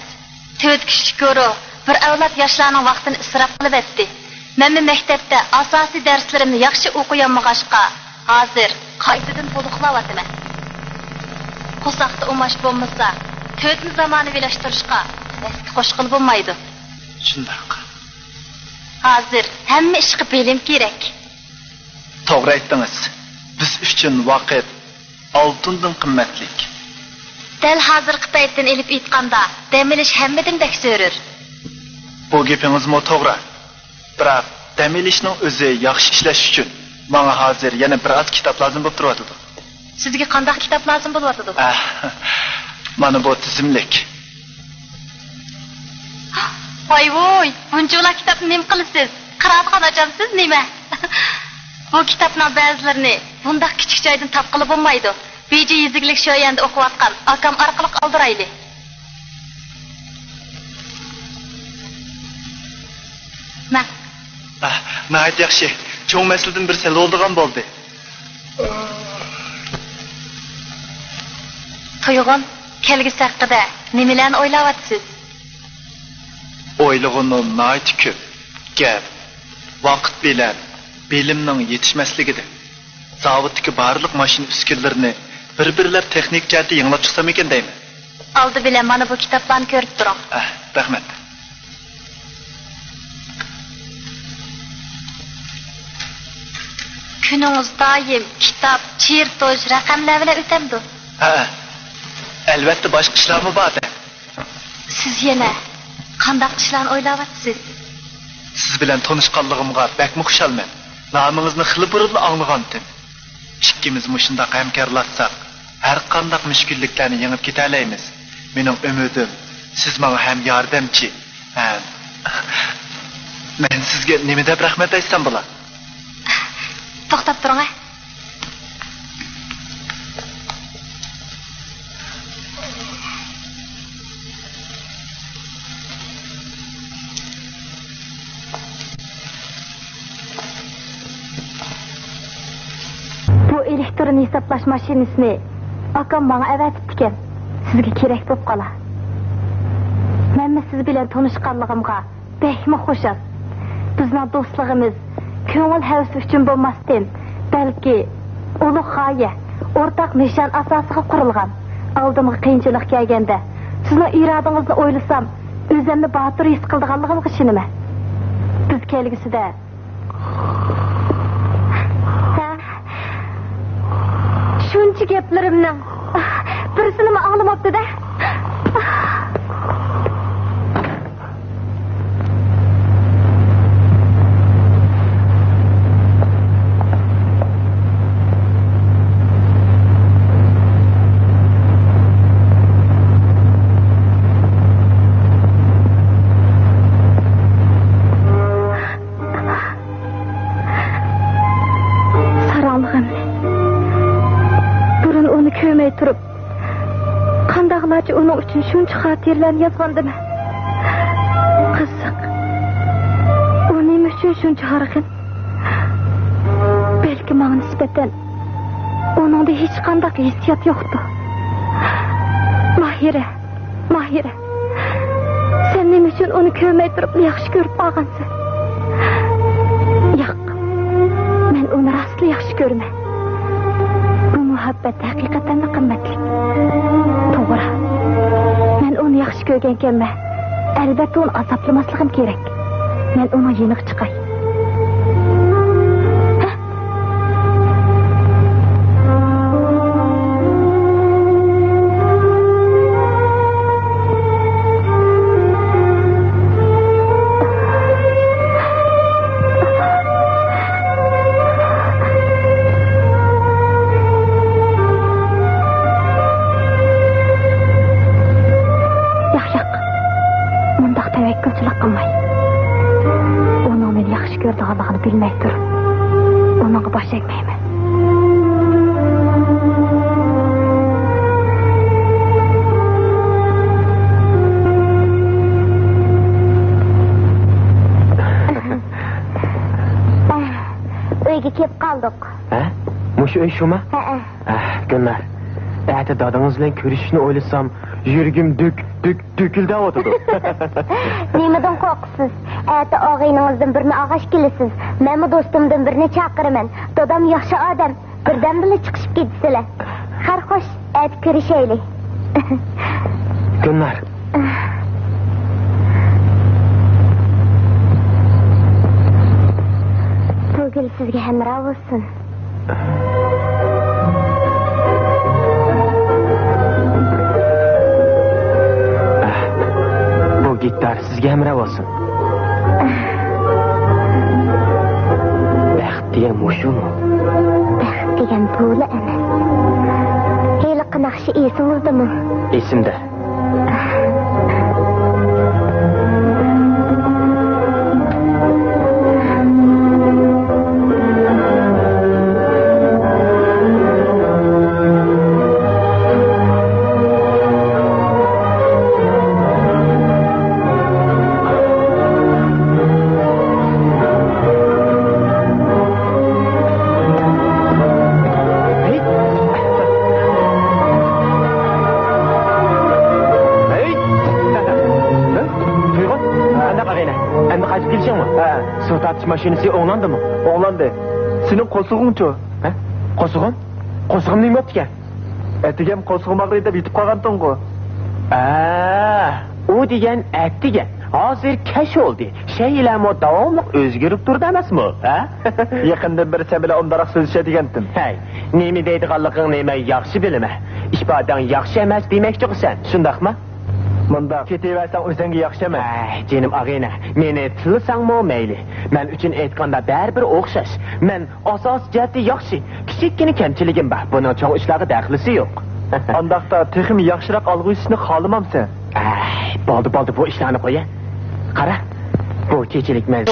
تۆت كۈچلۈك گۇرۇھ بىر ئەۋلاد ياشلارنىڭ ۋاقتىنى ئىسراپ قىلىۋەتتى. مەنمۇ مەكتەپتە ئاساسىي دەرسلىرىمنى ياخشى ئوقۇيالمىغاچقا، ھازىر قايتىدىن تولۇقلاۋاتىمەن. قورساقتا ئۇماش بولمىسا، تۆتىنچى زامانىۋىلاشتۇرۇشقا ۋەسكە قوشقىلى بولمايدۇ. شۇنداق. ھازىر ھەممە ئىشقا بىلىم كېرەك. توغرا ئېيتتىڭىز. بىز ئۈچۈن ۋاقىت ئالتۇندىن قىممەتلىك. دەل ھازىرقى پەيتتىن ئېلىپ ئېيتقاندا، دەم ئېلىش ھەممىدىن بەك زۆرۈر. بۇ گېپىڭىزمۇ توغرا. بىراق، دەم ئېلىشنىڭ ئۆزى ياخشى ئىشلەش ئۈچۈن ماڭا ھازىر يەنە بىر ئاز كىتاب لازىم بولۇپ تۇرۇۋاتىدۇ. سىزگە قانداق كىتاب لازىم بولۇۋاتىدۇ؟ ئەھ، مانا بۇ تىزىملىك. ۋاي ۋوي، بۇنچىۋالا كىتابنى نېمە قىلىسىز؟ قىرائەتخانا ئاچامسىز نېمە؟ بۇ كىتابنىڭ بەزىلىرىنى بۇنداق كىچىك جايدىن تاپقىلى بولمايدۇ. بېيجىڭ يېزا ئىگىلىك شۆيەندە ئوقۇۋاتقان ئاكام ئارقىلىق ئالدۇرايلى. مەن. ئاھ، ناھايىتى ياخشى. چوڭ مەسىلىدىن بىر سەل بولىدىغان بولدى. تۇيغۇن، كەلگۈسى ھەققىدە نېمىلەرنى ئويلاۋاتىسىز؟ ئويلىغىنىم ناھايىتى كۆپ. گەپ ۋاقىت بىلەن بىلىمنىڭ يېتىشمەسلىكىدە. زاۋۇتتىكى بارلىق ماشىنا ئۈسكۈنىلىرىنى بىر-بىرلەپ تېخنىكا جەھەتتە يېڭىلاپ چىقسام ئىكەن دەيمەن. ئالدى بىلەن مانا بۇ كىتابلارنى كۆرۈپ تۇرۇڭ. ئەھ، رەھمەت. كۈنىڭىز دائىم كىتاب، چېرتوژ، رەقەملەر بىلەن ئۆتەمدۇ؟ ھەئە. ئەلۋەتتە، باشقا ئىشلارمۇ بار-دە. سىز يەنە قانداق ئىشلارنى ئويلاۋاتىسىز؟ سىز بىلەن تونۇشقانلىقىمغا بەكمۇ خۇشالمەن. نامىڭىزنى خېلى بۇرۇنلا ئاڭلىغانتىم. ئىككىمىز مۇشۇنداق ھەمكارلاشساق، ھەر قانداق مۈشكۈللۈكلەرنى يېڭىپ كېتەلەيمىز. مېنىڭ ئۈمىدىم، سىز ماڭا ھەم ياردەمچى، ھەم. مەن سىزگە نېمە دەپ رەھمەت ئېيتسام بولا؟ توختاپ تۇرۇڭ، ھە. بۇ ئېلېكترون ھېسابلاش ماشىنىسىنى ئاكام ماڭا ئەۋەتىپتىكەن. سىزگە كېرەك بولۇپ قالا. مەنمۇ سىز بىلەن تونۇشقانلىقىمغا بەكمۇ خۇشال. بىزنىڭ دوستلۇقىمىز كۆڭۈل ھەۋىسى ئۈچۈن بولماستىن، بەلكى ئۇلۇغ غايە، ئورتاق نىشان ئاساسىغا قۇرۇلغان. ئالدىمغا قىيىنچىلىق كەلگەندە، سىزنىڭ ئىرادىڭىزنى ئويلىسام، ئۆزۈمنى باتۇر ھېس قىلىدىغانلىقىمغا ئىشىنىمەن. بىز كەلگۈسىدە ھە؟ شۇنچە گەپلىرىمنىڭ بىرسىنىمۇ ئاڭلىماپتۇ-دە. ساراڭلىغىمنى. بۇرۇن ئۇنى كۆرمەي تۇرۇپ، قانداقلارچە ئۇنىڭ ئۈچۈن شۇنچە خاتىرىلەرنى يازغاندىمەن. قىزىق، ئۇ نېمە ئۈچۈن شۇنچە ھارغىن؟ بەلكى ماڭا نىسبەتەن ئۇنىڭدا ھېچقانداق ھېسسىيات يوقتۇ. ماھىرە، ماھىرە، سەن نېمە ئۈچۈن ئۇنى كۆرمەي تۇرۇپلا ياخشى كۆرۈپ قالغانسەن؟ ياق، مەن ئۇنى راستلا ياخشى كۆرىمەن. بۇ مۇھەببەت ھەقىقەتەنمۇ قىممەتلىك. توغرا، مەن ئۇنى ياخشى كۆرگەنكەنمەن. ئەلۋەتتە، ئۇنى ئازابلىماسلىقىم كېرەك. مەن ئۇنىڭ يېنىغا چىقاي. ھە؟ ياق، ياق. مۇنداق تەۋەككۈلچىلىك قىلماي. ئۇنىڭ مېنى ياخشى كۆرىدىغانلىقىنى بىلمەي تۇرۇپ، ئۇنىڭغا باش ئەگمەيمەن. ئۆيگە كېلىپ قالدۇق. ھە؟ مۇشۇ ئۆي شۇما؟ ھەئە. ئەھ، گۈلنار. ئەتە دادىڭىز بىلەن كۆرۈشۈشنى ئويلىسام، يۈرىكىم دۈك، دۈك-، دۈكۈلدەۋاتىدۇ. نېمىدىن قورقىسىز؟ ئەتە ئاغىنىڭىزدىن بىرنى ئالغاچ كېلىسىز. مەنمۇ دوستۇمدىن بىرنى چاقىرىمەن. دادام ياخشى ئادەم. بىردەمدىلا چىقىشىپ كېتىسىلەر. خەير خوش، ئەتە كۆرۈشەيلى. گۈلنار. بۇ گۈل سىزگە ھەمراھ بولسۇن. بۇ گىتار سىزگە ھەمراھ بولسۇن. بەخت دېگەن مۇشۇمۇ؟ بەخت دېگەن بۇلا ئەمەس. ھېلىقى ناخشا ئېسىڭىزدىمۇ؟ ئېسىمدە. ھەي! ھەي! تۇيغۇ، قانداق ئاغىنە؟ ئەمدى قايتىپ كېلىشىڭمۇ؟ ھە. سۇ تارتىش ماشىنىسى ئوڭلاندىمۇ؟ ئوڭلاندى. سېنىڭ قورسىقىڭچۇ؟ ھە؟ قورسىقىم؟ قورسىقىم نېمە بوپتىكەن؟ ئەتىگەن قورسىقىم ئاغرىيدۇ دەپ يېتىپ قالغانتىڭغۇ؟ ئە، ئۇ دېگەن ئەتىگەن. ھازىر كەچ بولدى. شەيئىلەرمۇ داۋاملىق ئۆزگىرىپ تۇرىدۇ ئەمەسمۇ، ھە؟ يېقىندىن بېرى سەن بىلەن ئومدانراق سۆزلىشەي دېگەنتىم. ھەي، نېمە دەيدىغانلىقىڭنى مەن ياخشى بىلىمەن. ئىپادەڭ ياخشى ئەمەس دېمەكچىغۇ سەن، شۇنداقمۇ؟ مۇنداق، كېتىۋەرسەڭ ئۆزۈڭگە ياخشى ئەمەس. ھەي، جېنىم ئاغىنە، مېنى تىللىساڭمۇ مەيلى. مەن ئۈچۈن ئېيتقاندا بەرىبىر ئوخشاش. مەن ئاساسىي جەھەتتە ياخشى. كىچىككىنە كەمچىلىكىم بار. بۇنىڭ چوڭ ئىشلارغا دەخلىسى يوق. ئانداقتا تېخىمۇ ياخشىراق ئالغۇ ئېلىشنى خالىمامسەن؟ ئەي، بولدى، بولدى، بۇ ئىشلارنى قويە. قارا، بۇ كېچىلىك مەن،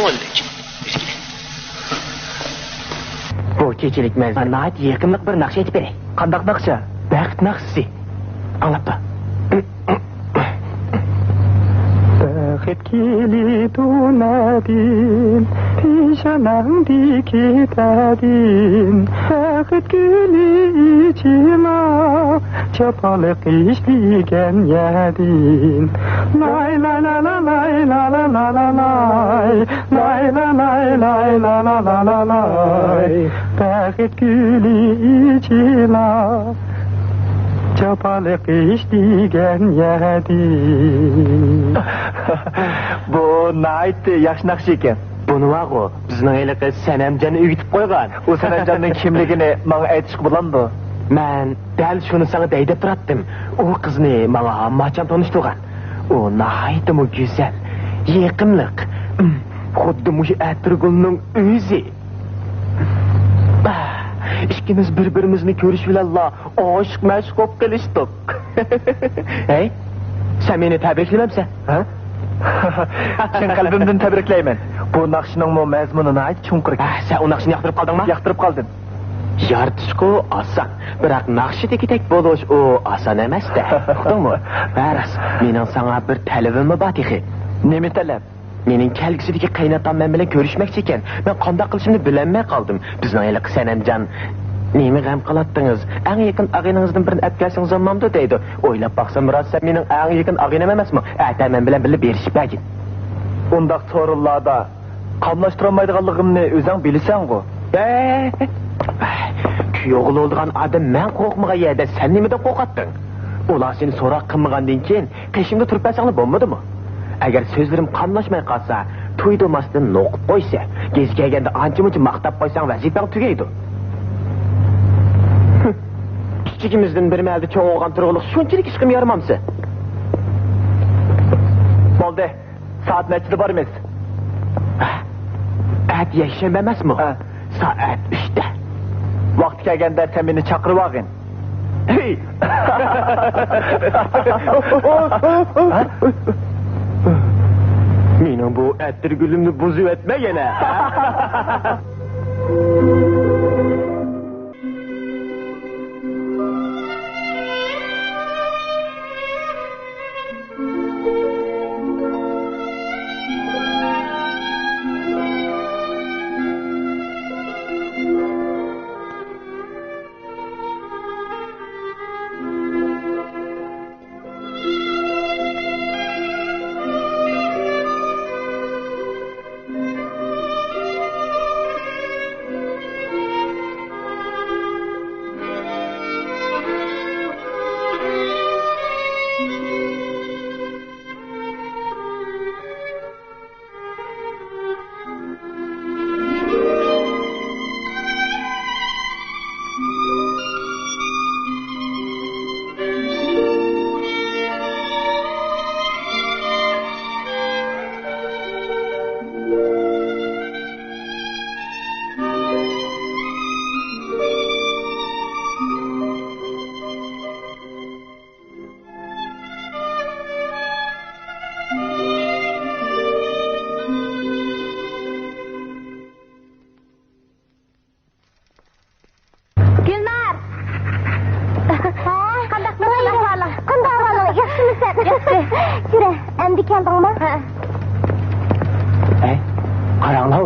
بۇ كېچىلىك مەن ناھايىتى يېقىملىق بىر ناخشا ئېيتىپ بېرەي. قانداق ناخشا؟ بەخت ناخشىسى. ئاڭلاپ تۇر. بەخت كېلىدۇ نەدىن، پېشانەڭدىكى تەدىن. بەخت گۈلى ئېچىلار، جاپالىق ئىشلىگەن يەدىن. لاي، لاي، لاي، لاي. لاي، لاي، لاي، لاي. بەخت گۈلى ئېچىلار، جاپالىق ئىشلىگەن يەدىن. بۇ ناھايىتى ياخشى ناخشا ئىكەن. بۇنى بارغۇ، بىزنىڭ ھېلىقى سەنەمجان ئۆگىتىپ قويغان. ئۇ سەنەمجاننىڭ كىملىكىنى ماڭا ئېيتىشقا بولامدۇ؟ مەن دەل شۇنى ساڭا دەي دەپ تۇراتتىم. ئۇ قىزنى ماڭا ھامماچان تونۇشتۇرغان. ئۇ ناھايىتىمۇ گۈزەل، يېقىملىق. ئىم، خۇددى مۇشۇ ئەتىرگۈلنىڭ ئۆزى. ئىككىمىز بىر-بىرىمىزنى كۆرۈش بىلەنلا ئاشىق-مەشۇق بولۇپ قېلىشتۇق. ھەي، سەن مېنى تەبرىكلىمەمسەن؟ ھە؟ چىن قەلبىمدىن تەبرىكلەيمەن. بۇ ناخشىنىڭمۇ مەزمۇنى ناھايىتى چوڭقۇر ئىكەن. ھە، سەن ئۇ ناخشىنى ياقتۇرۇپ قالدىڭمۇ؟ ياقتۇرۇپ قالدىم. يارىتىشقۇ ئاسان، بىراق ناخشىدىكىدەك بولۇش ئۇ ئاسان ئەمەس-دە. ئۇقتۇڭمۇ؟ ھە، راست. مېنىڭ ساڭا بىر تەلىپىممۇ بار تېخى. نېمە تەلەپ؟ مېنىڭ كەلگۈسىدىكى قېيىنئاتام مەن بىلەن كۆرۈشمەكچى ئىكەن. مەن قانداق قىلىشىمنى بىلەلمەي قالدىم. بىزنىڭ ھېلىقى سەنەمجان، نېمە غەم قىلاتتىڭىز؟ ئەڭ يېقىن ئاغىنىڭىزدىن بىرنى ئەپ كەلسىڭىز بولمامدۇ دەيدۇ. ئويلاپ باقسام، راست، سەن مېنىڭ ئەڭ يېقىن ئاغىنەم ئەمەسمۇ؟ ئەتە مەن بىلەن بىللە بېرىشىپ بەرگىن. ئۇنداق سورۇنلاردا قاملاشتۇرالمايدىغانلىقىمنى ئۆزۈڭ بىلىسەنغۇ؟ ئەي، كۈيئوغلى بولىدىغان ئادەم مەن قورقمىغان يەردە سەن نېمىدىن قورقاتتىڭ؟ ئۇلار سېنى سوراق قىلمىغاندىن كېيىن قېشىمدا تۇرۇپ بەرسەڭلار بولمىدىمۇ؟ ئەگەر سۆزلىرىم قاملاشماي قالسا، تويدۇرماستىن نوقۇپ قويىسەن. گېزىت كەلگەندە ئانچە-مۇنچە ماختاپ قويساڭ ۋەزىپەڭ تۈگەيدۇ. كىچىكىمىزدىن بىر مەھەلدە چوڭ بولغان تۇرغىلىق شۇنچىلىك ئىشقىمۇ يارىمامسەن؟ بولدى. سائەت نەچچىدە بارىمىز؟ ئەتە يەكشەنبە ئەمەسمۇ؟ ھە. سائەت ئۈچتە. ۋاقتى كەلگەندە سەن مېنى چاقىرىۋالغىن. ھېي! مېنىڭ بۇ ئەتىرگۈلۈمنى بۇزۇۋەتمە يەنە. ياخشى. يۈرە، ئەمدى كەلدىڭمۇ؟ ھە. ھەي، قاراڭلار.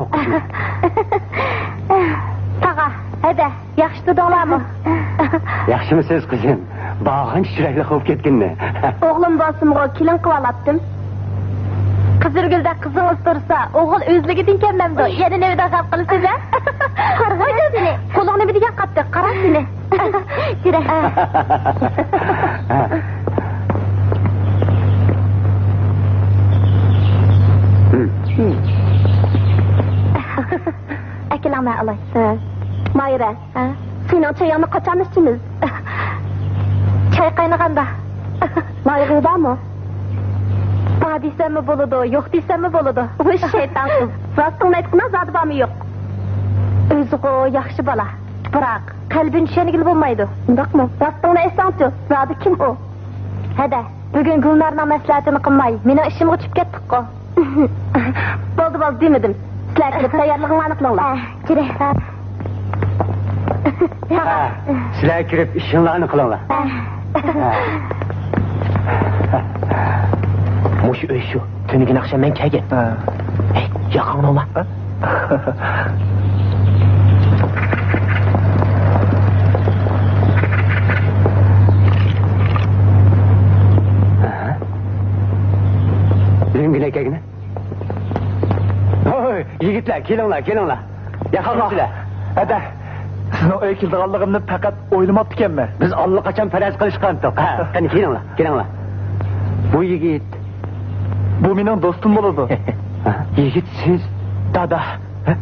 تاغا، ھەدە، ياخشى تۇردۇڭلارمۇ؟ ياخشىمۇسىز، قىزىم؟ بارغانچە چىرايلىق بولۇپ كەتكىنى. ئوغلۇم بولسىمۇ، كېلىن قىلىۋالاپتىم. قىزىلگۈلدەك قىزىڭىز تۇرسا، ئوغۇل ئۆزلۈكىدىن كەلمەمدۇ؟ يەنە نېمىدىن غەپ قىلىسىز، ھە؟ قارىغاي سېنى. قولۇڭ نېمە دېگەن قاتتىق، قارا سېنى. يۈرە. ئەكېلىڭ، مەن ئالاي. ھە. ماھىرە. ھە؟ سېنىڭ چايىڭنى قاچان ئىچىمىز؟ چاي قاينىغاندا. ماھىرە بارمۇ؟ بار دېسەممۇ بولىدۇ، يوق دېسەممۇ بولىدۇ. ۋۇي، شەيتان قىز. راستىڭنى ئېيتقىنا، زادى بارمۇ يوق؟ ئۆزىغۇ ياخشى بالا. بىراق، قەلبىنى چۈشەنگىلى بولمايدۇ. ئۇنداقمۇ؟ راستىڭنى ئېيتساڭچۇ، زادى كىم ئۇ؟ ھەدە، بۈگۈن گۈلنارنىڭ مەسلىھەتىنى قىلماي، مېنىڭ ئىشىمغا چۈشۈپ كەتتۇققۇ. بولدى، بولدى، دېمىدىم. سىلەر كىرىپ تەييارلىقىڭلارنى قىلىڭلار. ھە، كىرە. ھە، سىلەر كىرىپ ئىشىڭلارنى قىلىڭلار. ھە. ھە. مۇشۇ ئۆي شۇ. تۈنۈگۈن ئاخشام مەن كەلگەن. ھە. ھەي، ياقاڭنى ئۇلا. ئۆيۈڭگە كەلگىنە. ھوي، يىگىتلەر، كېلىڭلار، كېلىڭلار. ياخشىمۇسىلەر؟ ھەدە، سىزنىڭ ئۆيگە كېلىدىغانلىقىمنى پەقەت ئويلىماپتىكەنمەن. بىز ئاللىقاچان پەرەز قىلىشقانتۇق. ھە، قېنى، كېلىڭلار، كېلىڭلار. بۇ يىگىت. بۇ مېنىڭ دوستۇم بولىدۇ. ھە؟ يىگىت سىز؟ دادا. ھە؟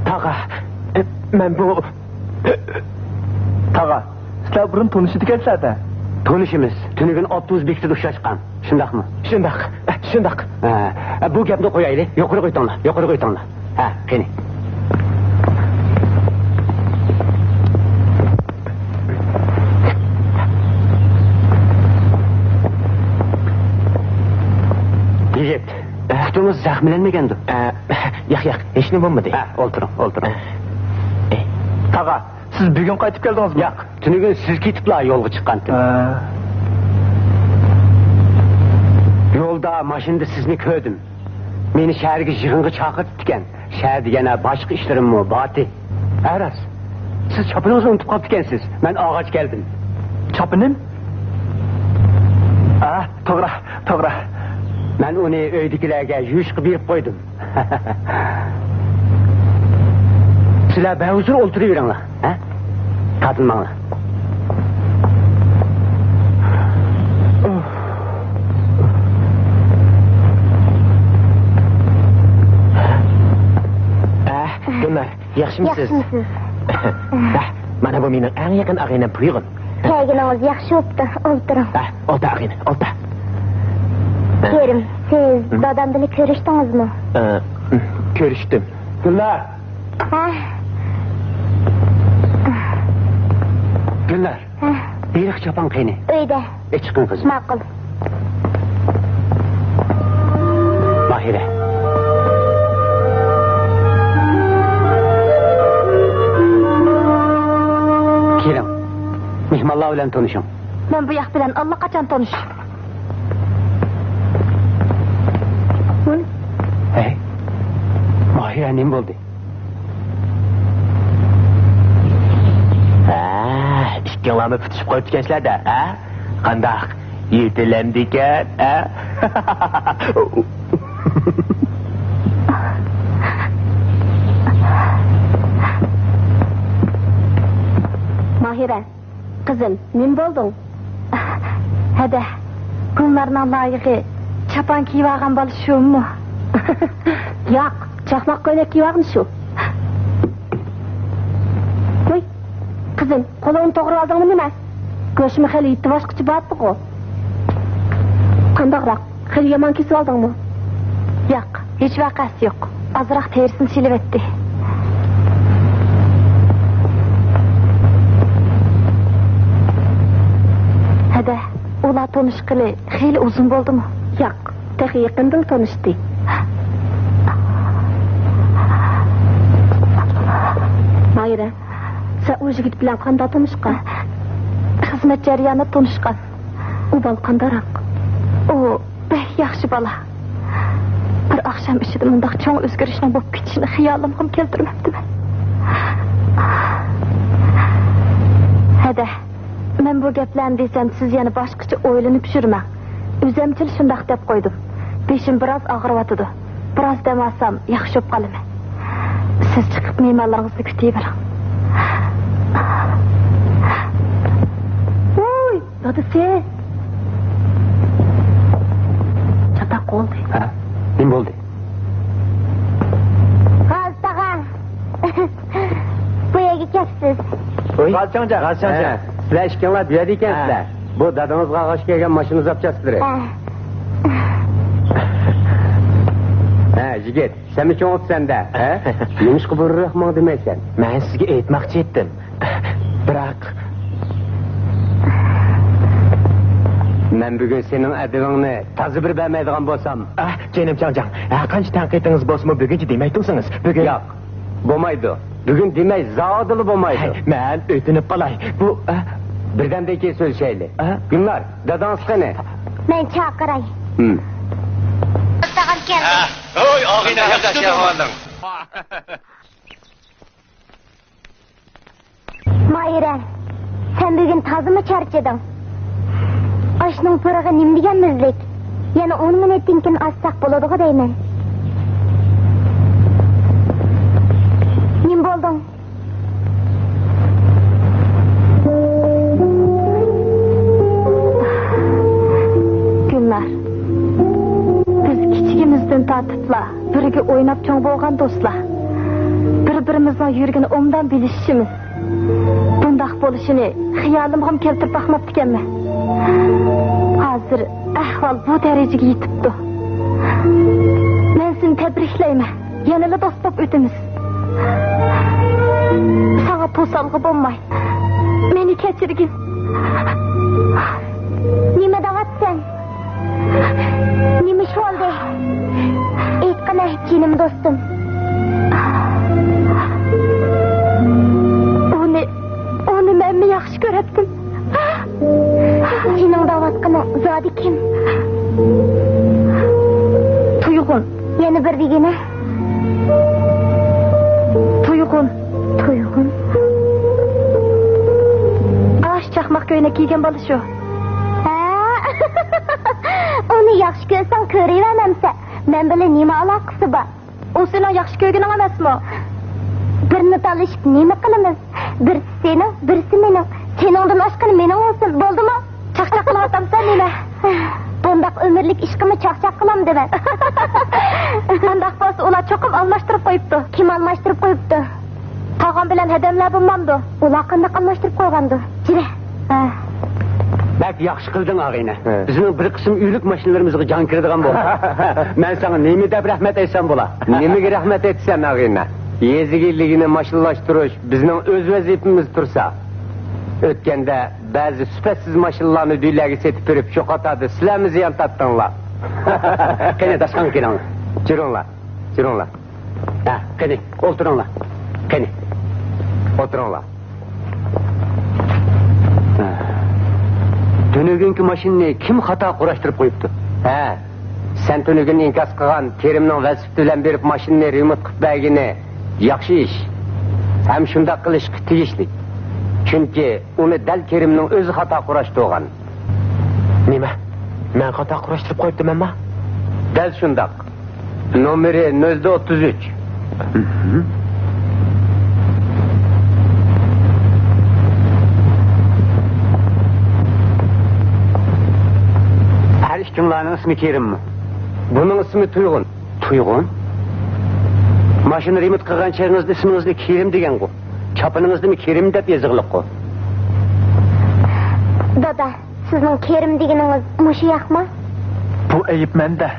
تاغا. مەن بۇ. تاغا، سىلەر بۇرۇن تونۇشىدىكەنسىلەر-دە؟ تونۇشىمىز. تۈنۈگۈن ئاپتوبۇس بېكىتىدە ئۇچراشقان. شۇنداقمۇ؟ شۇنداق، شۇنداق. ھە، بۇ گەپنى قويايلى. يۇقىرىغا ئۆتۈڭلار، يۇقىرىغا ئۆتۈڭلار. ھە، قېنى. يىگىت، پۇتىڭىز زەخىملەنمىگەندۇ؟ ئە، ياق، ياق، ھېچنېمە بولمىدى. ھە، ئولتۇرۇڭ، ئولتۇرۇڭ. ئە، ئە. تاغا، سىز بۈگۈن قايتىپ كەلدىڭىزمۇ؟ ياق، تۈنۈگۈن سىز كېتىپلا يولغا چىققانتىم. ھە. يولدا، ماشىنىدا سىزنى كۆردۈم. مېنى شەھەرگە يىغىنغا چاقىرتىپتىكەن. شەھەردە يەنە باشقا ئىشلىرىممۇ بارتى. ھە، راست. سىز چاپىنىڭىزنى ئۇنتۇپ قاپتىكەنسىز. مەن ئاغاچ كەلدىم. چاپىنىم؟ ئا، توغرا، توغرا. مەن ئۇنى ئۆيدىكىلەرگە يۇيۇشقا بېرىپ قويدۇم. سىلەر بەھۇزۇر ئولتۇرۇۋېرىڭلار، ھە؟ تارتىنماڭلار. ئە، گۈلنار، ياخشىمۇسىز؟ ياخشىمۇسىز؟ ھە، مانا بۇ مېنىڭ ئەڭ يېقىن ئاغىنەم بۇيغۇن. كەلگىنىڭىز ياخشى بوپتۇ، ئولتۇرۇڭ. ھە، ئولتۇر ئاغىنە، ئولتۇر. كېرىم، سىز ھە. دادام بىلەن كۆرۈشتىڭىزمۇ؟ ئە، كۆرۈشتۈم. گۈلنار! ھە؟ گۈلنار! ھە؟ ھېلىقى چاپان قېنى؟ ئۆيدە. ئېچىقىڭ قىزىم. ماقۇل. ماھىرە. كېلىڭ. مېھمانلار بىلەن تونۇشۇڭ. مەن بۇ ياق بىلەن ئاللىقاچان تونۇش. ھەي، ماھىرە، نېمە بولدى؟ ھە، ئىككىڭلارمۇ پۈتۈشۈپ قويۇپتىكەنسىلەر-دە، ھە؟ قانداق؟ يېتىلەمدىكەن، ھە؟ ماھىرە. قىزىم، نېمە بولدۇڭ؟ ھەدە، گۈلنارنىڭ لايىقى چاپان كىيىۋالغان بالا شۇمۇ؟ ياق، چاقماق كۆينەك كىيىۋالغىنى شۇ. ۋوي، قىزىم، قولۇڭنى توغرىۋالدىڭمۇ نېمە؟ گۆشمۇ خېلى يېتىۋاشقۇچە بارتتىغۇ. قانداقراق؟ خېلى يامان كېسىۋالدىڭمۇ؟ ياق، ھېچ ۋەقەسى يوق. ئازراق تېرىسىنى سېلىۋەتتى. ھەدە، ئۇلار تونۇشقىلى خېلى ئۇزۇن بولدىمۇ؟ ياق، تېخى يېقىندىلا تونۇشتى. ماھىرە، سەن ئۇ يىگىت بىلەن قانداق تونۇشقان؟ خىزمەت جەريانىدا تونۇشقان. ئۇ بالا قانداقراق؟ ئۇ بەك ياخشى بالا. بىر ئاخشام ئىچىدە مۇنداق چوڭ ئۆزگىرىشنىڭ بولۇپ كېتىشىنى خىيالىمغىمۇ كەلتۈرمەپتىمەن. ھەدە، مەن بۇ گەپلەرنى دېسەم، سىز يەنە باشقىچە ئويلىنىپ يۈرمەڭ. ئۆزەمچىلا شۇنداق دەپ قويدۇم. بېشىم بىراز ئاغرىۋاتىدۇ. بىراز دەم ئالسام، ياخشى بولۇپ قالىمەن. سىز چىقىپ مېھمانلىرىڭىزنى كۈتۈۋېرىڭ. ۋوي، دادىسى! چاتاق بولدى. ھە؟ نېمە بولدى؟ غازى تاغا! بۇ يەرگە كەپسىز. ۋوي. غازى چاڭجا، غازى چاڭجا. ھە. سىلەر ئىككىڭلار بۇ يەردە ئىكەنسىلەر. ھە. بۇ دادىڭىزغا ئالغاچ كەلگەن ماشىنا زاپچاسلىرى. ھە. ھە، يىگىت، سەنمۇ چوڭ ئوتسەندە، ھە؟ نېمىشقا بۇرۇنراق ماڭا دېمەيسەن؟ مەن سىزگە ئېيتماقچى ئىدىم. بىراق. مەن بۈگۈن سېنىڭ ئەدىپىڭنى تازا بىر بەرمەيدىغان بولسام. ئاھ، جېنىم چاڭجاڭ، ھەرقانچە تەنقىدىڭىز بولسىمۇ، بۈگۈنچە دېمەي تۇرسىڭىز. بۈگۈن. ياق، بولمايدۇ. بۈگۈن دېمەي، زادىلا بولمايدۇ. ھەي، مەن ئۆتۈنۈپ قالاي. بۇ، ئە؟ بىردەمدىن كېيىن سۆزلىشەيلى. ئە؟ گۈلنار، داداڭىز قېنى؟ مەن چاقىراي. ھىم. تاغام كەلدى. ئە، ھوي، ئاغىنە، ياخشى تۇردۇڭ. ماھىرە، سەن بۈگۈن تازىمۇ چارچىدىڭ. ئاشنىڭ پۇرىقى نېمە دېگەن مۇزلۇك؟ يەنە ئون مىنۇتتىن كېيىن ئاچساق بولىدىغۇ دەيمەن. نېمە بولدۇڭ؟ گۈلنار، بىز كىچىكىمىزدىن تارتىپلا بىرگە ئويناپ چوڭ بولغان دوستلار. بىر-بىرىمىزنىڭ يۈرىكىنى ئوبدان بىلىشىمىز. بۇنداق بولۇشىنى خىيالىمغىمۇ كەلتۈرۈپ باقماپتىكەنمەن. ھازىر ئەھۋال بۇ دەرىجىگە يېتىپتۇ. مەن سېنى تەبرىكلەيمەن. يەنىلا دوست بولۇپ ئۆتىمىز. ساڭا توسالغۇ بولماي، مېنى كەچۈرگىن. نېمە دەۋاتىسەن؟ نېمە ئىش بولدى؟ ئېيتقىنە، جېنىم دوستۇم. ئۇنى، ئۇنى مەنمۇ ياخشى كۆرەتتىم. سېنىڭ دەۋاتقىنىڭ زادى كىم؟ تۇيغۇن. يەنە بىر دېگىنە. تۇيغۇن. تۇيغۇن. ئاش چاقماق كۆينەك كىيگەن بالا شۇ. ھە؟ ئۇنى ياخشى كۆرسەڭ كۆرۈۋەرمەمسەن. مەن بىلەن نېمە ئالاقىسى بار؟ ئۇ سېنىڭ ياخشى كۆرگىنىڭ ئەمەسمۇ؟ بىرنى تالىشىپ نېمە قىلىمىز؟ بىرسى سېنىڭ، بىرسى مېنىڭ. سېنىڭدىن ئاشقىنى مېنىڭ بولسۇن، بولدىمۇ؟ چاقچاق قىلىۋاتامسەن نېمە؟ بۇنداق ئۆمۈرلۈك ئىشقىمۇ چاقچاق قىلامدىمەن؟ ئانداق بولسا ئۇلار چوقۇم ئالماشتۇرۇپ قويۇپتۇ. كىم ئالماشتۇرۇپ قويۇپتۇ؟ تاغام بىلەن ھەدەملەر بولمامدۇ؟ ئۇلار قانداق ئالماشتۇرۇپ قويغاندۇ؟ جىرە. ھە. بەك ياخشى قىلدىڭ، ئاغىنە. ھە. بىزنىڭ بىر قىسىم ئۈيلۈك ماشىنىلىرىمىزغا جان كىرىدىغان بولدى. مەن ساڭا نېمە دەپ رەھمەت ئېيتسام بولا؟ نېمىگە رەھمەت ئېيتىسەن، ئاغىنە؟ يېزا ئىگىلىكىنى ماشىنىلاشتۇرۇش بىزنىڭ ئۆز ۋەزىپىمىز تۇرسا. ئۆتكەندە بەزى سۈپەتسىز ماشىنىلارنى دۈيلەرگە سېتىپ بېرىپ، شۇ قاتاردا سىلەرمۇ زىيان تارتتىڭلار. قېنى، داشقانغا كېلىڭلار. جۈرۈڭلار، جۈرۈڭلار. ھە، قېنى، ئولتۇرۇڭلار. قېنى، ئولتۇرۇڭلار. ھە. تۈنۈگۈنكى ماشىنىنى كىم خاتا قۇراشتۇرۇپ قويۇپتۇ؟ ھە، سەن تۈنۈگۈن ئىنكاس قىلغان كېرىمنىڭ ۋەسىپىتى بىلەن بېرىپ ماشىنىنى رېمونت قىلىپ بەرگىنى ياخشى ئىش. ھەم شۇنداق قىلىشقا تېگىشلىك. چۈنكى ئۇنى دەل كېرىمنىڭ ئۆزى خاتا قۇراشتۇرغان. نېمە؟ مەن خاتا قۇراشتۇرۇپ قويۇپتىمەنما؟ دەل شۇنداق. نومېرى نۆل ئوتتۇز ئۈچ. ھەر ئىككىڭلارنىڭ ئىسمى كېرىممۇ؟ بۇنىڭ ئىسمى تۇيغۇن. تۇيغۇن؟ ماشىنا رېمونت قىلغان چېغىڭىزدا ئىسمىڭىزنى كېرىم دېگەنغۇ. چاپىنىڭىزدىمۇ كېرىم دەپ يېزىقلىققۇ. دادا، سىزنىڭ كېرىم دېگىنىڭىز مۇشۇ ياقما؟ بۇ ئەيىب مەندە.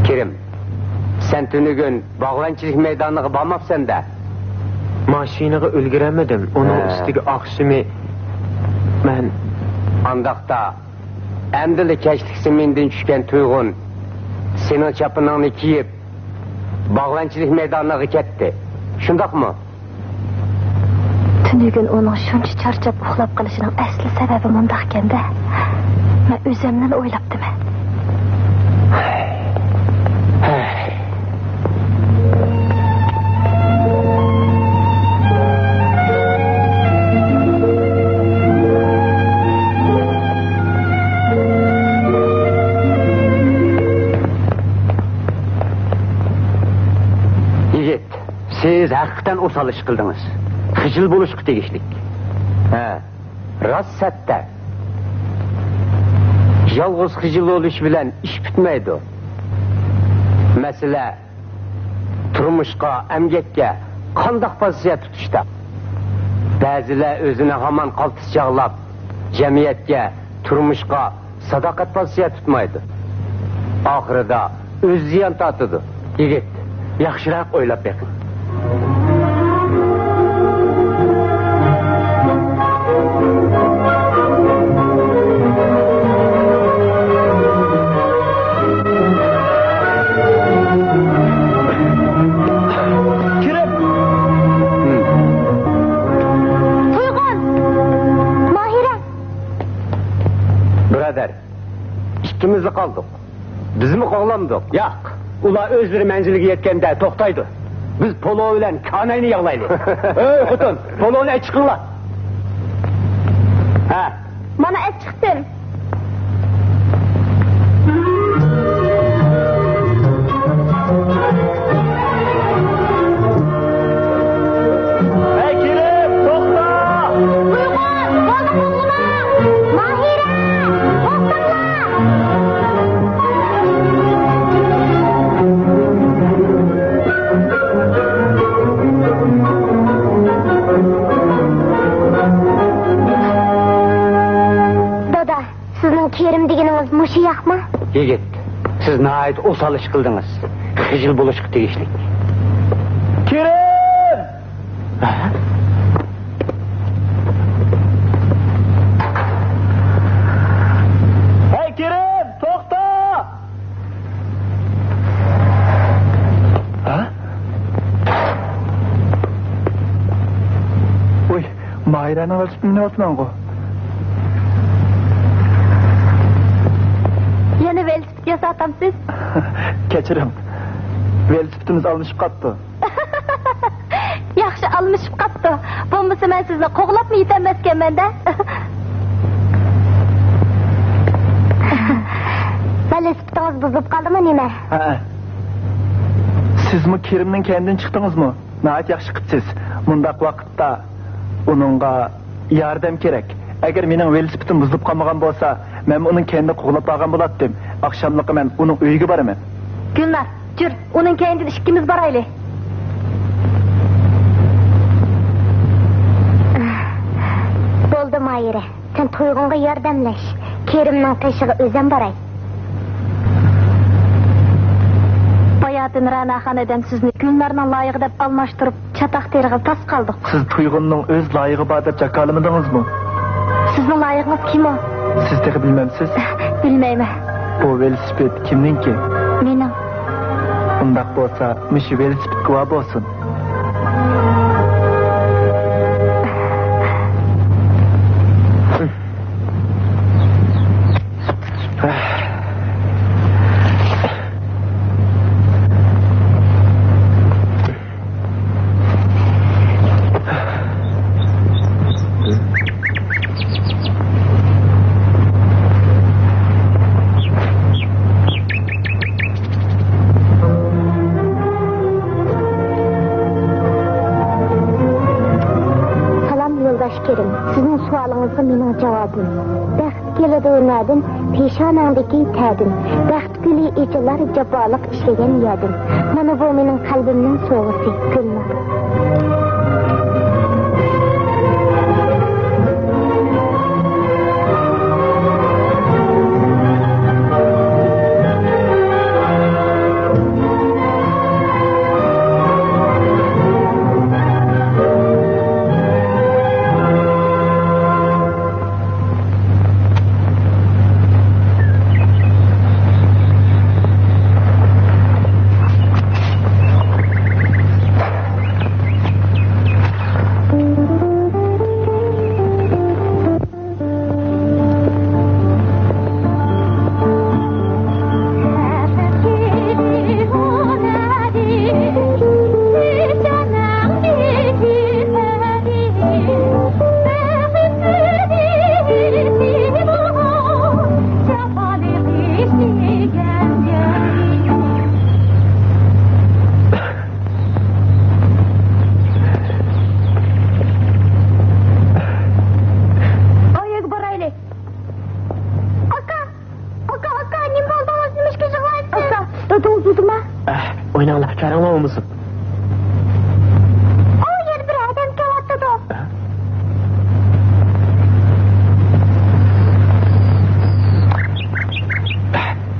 كېرىم، سەن تۈنۈگۈن باغۋەنچىلىك مەيدانىغا بارماپسەن-دە؟ ماشىنىغا ئۈلگۈرەلمىدىم. ئۇنىڭ ھە. ئۈستىگە ئاخشىمى مەن. ئانداقتا، ئەمدىلا كەچلىك زېمىندىن چۈشكەن تۇيغۇن سېنىڭ چاپىنىڭنى كىيىپ، باغۋەنچىلىك مەيدانىغا كەتتى. شۇنداقمۇ؟ تۈنۈگۈن ئۇنىڭ شۇنچە چارچاپ ئۇخلاپ قېلىشىنىڭ ئەسلى سەۋەبى مۇنداقكەن-دە. مەن ئۆزۈمنىلا ئويلاپتىمەن. يىگىت، سىز ھەقىقەتەن ئوسال ئىش قىلدىڭىز. خىجىل بولۇشقا تېگىشلىك. ھە، راست سەتتە. يالغۇز خىجىل بولۇش بىلەن ئىش پۈتمەيدۇ. مەسىلە تۇرمۇشقا، ئەمگەككە قانداق پوزىتسىيە تۇتۇشتا. بەزىلەر ئۆزىنى ھامان قالتىس چاغلاپ، جەمئىيەتكە، تۇرمۇشقا ساداقەت پوزىتسىيە تۇتمايدۇ. ئاخىرىدا ئۆزى زىيان تارتىدۇ. يىگىت، ياخشىراق ئويلاپ بېقىڭ. كىرىڭ! تۇيغۇن! ماھىرە! بۇرادەر، ئىككىمىزلا قالدۇق. بىزمۇ قوغلامدۇق. ياق، ئۇلار ئۆزلىرى مەنزىلگە يەتكەندە توختايدۇ. بىز پولۇ بىلەن كاناينى ياغلايلى. ئۆي خوتۇن، پولۇنى ئەچىقىڭلار. ھە. مانا ئەچىقتىم. ھەي، كېرىم، توختا! ئۇيغۇر، يولدا قوغلىما! ماھىرە، توختاڭلار! دادا، سىزنىڭ كېرىم دېگىنىڭىز مۇشۇ ياقمۇ؟ يىگىت، سىز ناھايىتى ئوسال ئىش قىلدىڭىز. خىجىل بولۇشقا تېگىشلىك. كېرىم! ھەي، كېرىم، توختا! ھە؟ ۋوي، ماھىرەنىڭ ۋېلىسىپىتىنى مىنىۋاتىمەنغۇ. يەنە ۋېلىسىپىت ياساتامسىز؟ كەچۈرۈڭ، ۋېلىسىپىتىمىز ئالمىشىپ قاپتۇ. ياخشى ئالمىشىپ قاپتۇ. بولمىسا مەن سىزنى قوغلاپمۇ يېتەلمەسكەنمەن-دە. ۋېلىسىپىتىڭىز بۇزۇلۇپ قالدىمۇ نېمە؟ ھەئە. سىزمۇ كېرىمنىڭ كەينىدىن چىقتىڭىزمۇ؟ ناھايىتى ياخشى قىپسىز. مۇنداق ۋاقىتتا ئۇنىڭغا ياردەم كېرەك. ئەگەر مېنىڭ ۋېلىسىپىتىم بۇزۇلۇپ قالمىغان بولسا، مەنمۇ ئۇنىڭ كەينىدىن قوغلاپ بارغان بولاتتىم. ئاخشاملىقى مەن ئۇنىڭ ئۆيىگە بارىمەن. گۈلنار، جۈر، ئۇنىڭ كەينىدىن ئىككىمىز بارايلى. بولدى، ماھىرە. سەن تۇيغۇنغا ياردەملەش. كېرىمنىڭ قېشىغا ئۆزۈم باراي. باياتىن رەناخان ئادەم سىزنى گۈلنارنىڭ لايىقى دەپ ئالماشتۇرۇپ، چاتاق تېرىغىلى تاس قالدۇق. سىز تۇيغۇننىڭ ئۆز لايىقى بار دەپ جاكارلىمىدىڭىزمۇ؟ سىزنىڭ لايىقىڭىز كىم ئۇ؟ سىز تېخى بىلمەمسىز؟ بىلمەيمەن. بۇ ۋېلىسىپىت كىمنىڭكى؟ مېنىڭ. ئۇنداق بولسا، مۇشۇ ۋېلىسىپىت گۇۋاھ بولسۇن. سالام يولداش كېرىم، سىزنىڭ سوئالىڭىزغا مېنىڭ جاۋابىم. بەخت كېلىدۇ نەدىن؟ پېشانەڭدىكى تەردىن. بەخت گۈلى ئېچىلار جاپالىق ئىشلىگەن يەردىن. مانا بۇ مېنىڭ قەلبىمنىڭ سوۋغىسى، گۈلنار. مېنىڭ لەھكارىڭلار بولمىسۇن. ئۇ يەر بىر ئادەم كېلىۋاتىدۇ.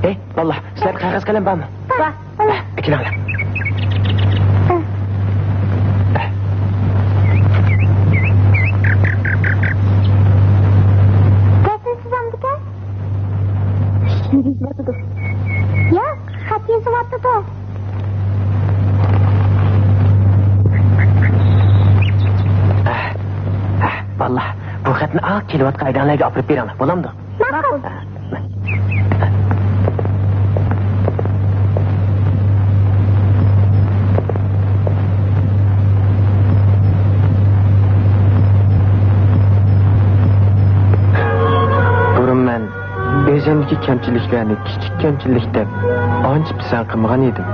ئەي، بالىلار، سىلەردە قەغەز قەلەم بارمۇ؟ بار. ئەكېلىڭلار. رەسىم سىزامدىكەن؟ شېئىر يېزىۋاتىدۇ. ياق، خەت يېزىۋاتىدۇ. بالىلار، بۇ خەتنى ئا كېلىۋاتقان ھەيدەڭلەرگە ئاپىرىپ بېرىڭلار، بولامدۇ؟ ماقۇل. بۇرۇن مەن ئۆزۈمدىكى كەمچىلىكلەرنى كىچىك كەمچىلىك دەپ ئانچە پىسەنت قىلمىغان ئىدىم.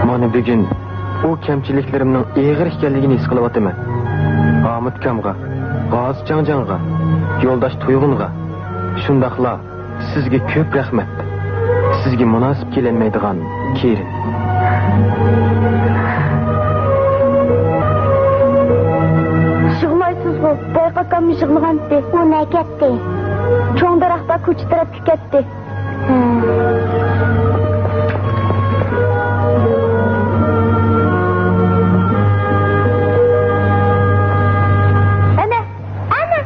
مانا بۈگۈن ئۇ كەمچىلىكلىرىمنىڭ ئېغىر ئىكەنلىكىنى ھېس قىلىۋاتىمەن. ھامۇت ئاكامغا، غازى چاڭجاڭغا، يولداش تۇيغۇنغا، شۇنداقلا سىزگە كۆپ رەھمەت. سىزگە مۇناسىپ كېلەلمەيدىغان كېرىم. يىغلايسىزغۇ، بايقا ئاكاممۇ يىغلىغانتى. ئۇ نەگە كەتتى؟ چوڭ دەرەخ بار كوچا تەرەپكە كەتتى. ئەنە، ئەنە.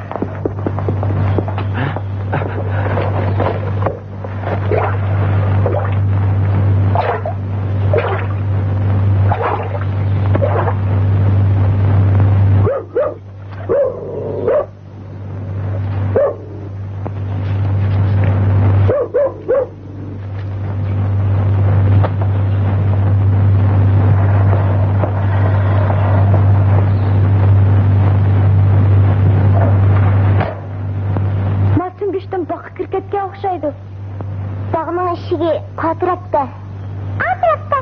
ماستىن گۆشتىن باغقا كىرىپ كەتكەن ئوخشايدۇ. باغنىڭ ئىشىكى قاتراپتا. قاتراپتا.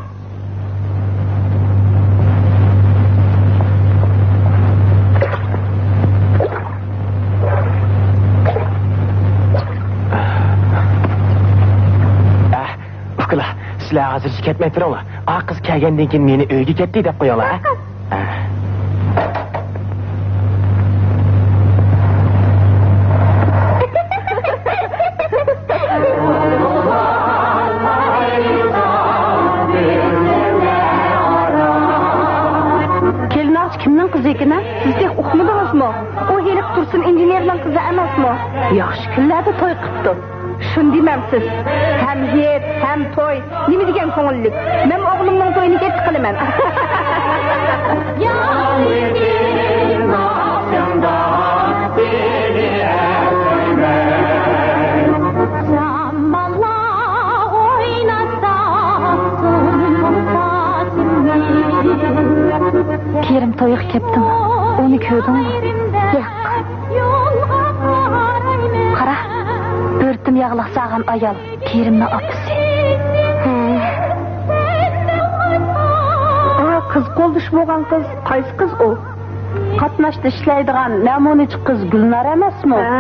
ئۇكىلار، سىلەر ھازىرچە كەتمەي تۇرۇڭلار. ئا قىز كەلگەندىن كېيىن مېنى ئۆيگە كەتتى دەپ قويۇڭلار، ھە؟ كېلىن ئاغىچى كىمنىڭ قىزى ئىكەن، ھە؟ سىز تېخى ئۇقمىدىڭىزمۇ؟ ئۇ ھېلىقى تۇرسۇن ئىنژېنېرنىڭ قىزى ئەمەسمۇ؟ ياخشى كۈنلەردە توي قىپتۇ. شۇنى دېمەمسىز؟ ھەم ھېيت، ھەم توي. نېمە دېگەن كۆڭۈللۈك. مەن ئوغلۇمنىڭ تويىنى ھېيتتا قىلىمەن. كېرىم تويغا كەپتىمۇ؟ ئۇنى كۆردۈڭمۇ؟ ياق. قارا، بۆرتۈم ياغلىق سالغان ئايال. كېرىمنىڭ ئاپىسى. ھە. ئا، قىز قولدىشى بولغان قىز. قايسى قىز ئۇ؟ قاتناشتا ئىشلەيدىغان نەمۇنىچى قىز گۈلنار ئەمەسمۇ؟ ھە.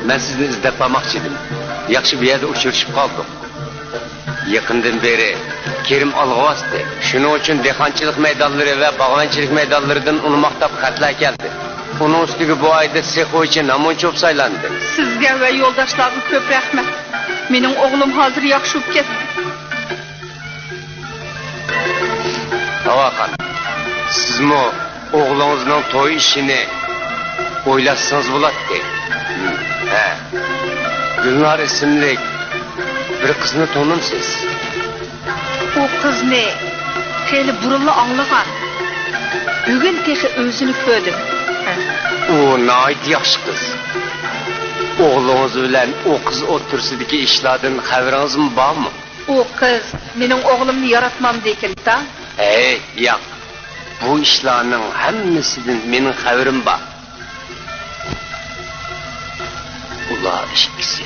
مەن سىزنى ئىزدەپ بارماقچى ئىدىم. ياخشى، بۇ يەردە ئۇچرىشىپ قالدۇق. يېقىندىن بېرى كىرىم ئالغا باستى. شۇنىڭ ئۈچۈن دېھقانچىلىق مەيدانلىرى ۋە باغۋەنچىلىك مەيدانلىرىدىن ئۇنىماق تاپقا خەتلەر كەلدى. ئۇنىڭ ئۈستىگە بۇ ئايدا سېخ بويىچە نامونچوف سايلاندى. سىزگە ۋە يولداشلارغا كۆپ رەھمەت. مېنىڭ ئوغلۇم ھازىر ياخشى بولۇپ كەتتى. ھاۋاخان، سىزمۇ ئوغلىڭىزنىڭ توي ئىشىنى ئويلاشسىڭىز بولاتتى. ھە. گۈلنار ئىسىملىك بىر قىزنى تونۇمسىز؟ ئۇ قىزنى خېلى بۇرۇنلا ئاڭلىغان. بۈگۈن تېخى ئۆزىنى كۆردۈم. ھە. ئۇ ناھايىتى ياخشى قىز. ئوغلىڭىز بىلەن ئۇ قىز ئوتتۇرىسىدىكى ئىشلاردىن خەۋىرىڭىزمۇ بارمۇ؟ ئۇ قىز مېنىڭ ئوغلۇمنى ياراتمامدىكىن تا؟ ھەي، ياق. بۇ ئىشلارنىڭ ھەممىسىدىن مېنىڭ خەۋىرىم بار. ئۇلار ئىككىسى.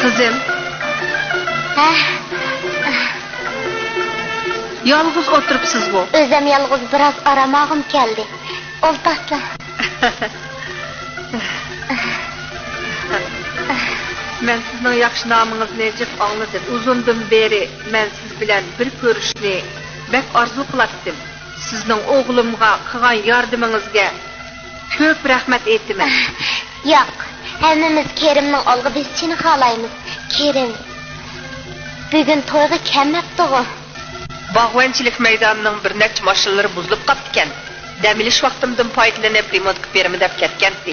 قىزىم. ھە؟ يالغۇز ئولتۇرۇپسىزغۇ؟ ئۆزۈم يالغۇز بىراز ئارام ئالغۇم كەلدى. ئولتۇرسىلا. مەن سىزنىڭ ياخشى نامىڭىزنى جىق ئاڭلىدىم. ئۇزۇندىن بېرى مەن سىز بىلەن بىر كۆرۈشۈشنى بەك ئارزۇ قىلاتتىم. سىزنىڭ ئوغلۇمغا قىلغان ياردىمىڭىزگە كۆپ رەھمەت ئېيتىمەن. ياق، ھەممىمىز كېرىمنىڭ ئالغا بېسىشىنى خالايمىز. كېرىم بۈگۈن تويغا كەلمەپتىغۇ؟ باغۋەنچىلىك مەيدانىنىڭ بىر نەچچە ماشىنىلىرى بۇزۇلۇپ قاپتىكەن. دەم ئېلىش ۋاقتىمدىن پايدىلىنىپ رېمونت قىلىپ بېرىمەن دەپ كەتكەنتى.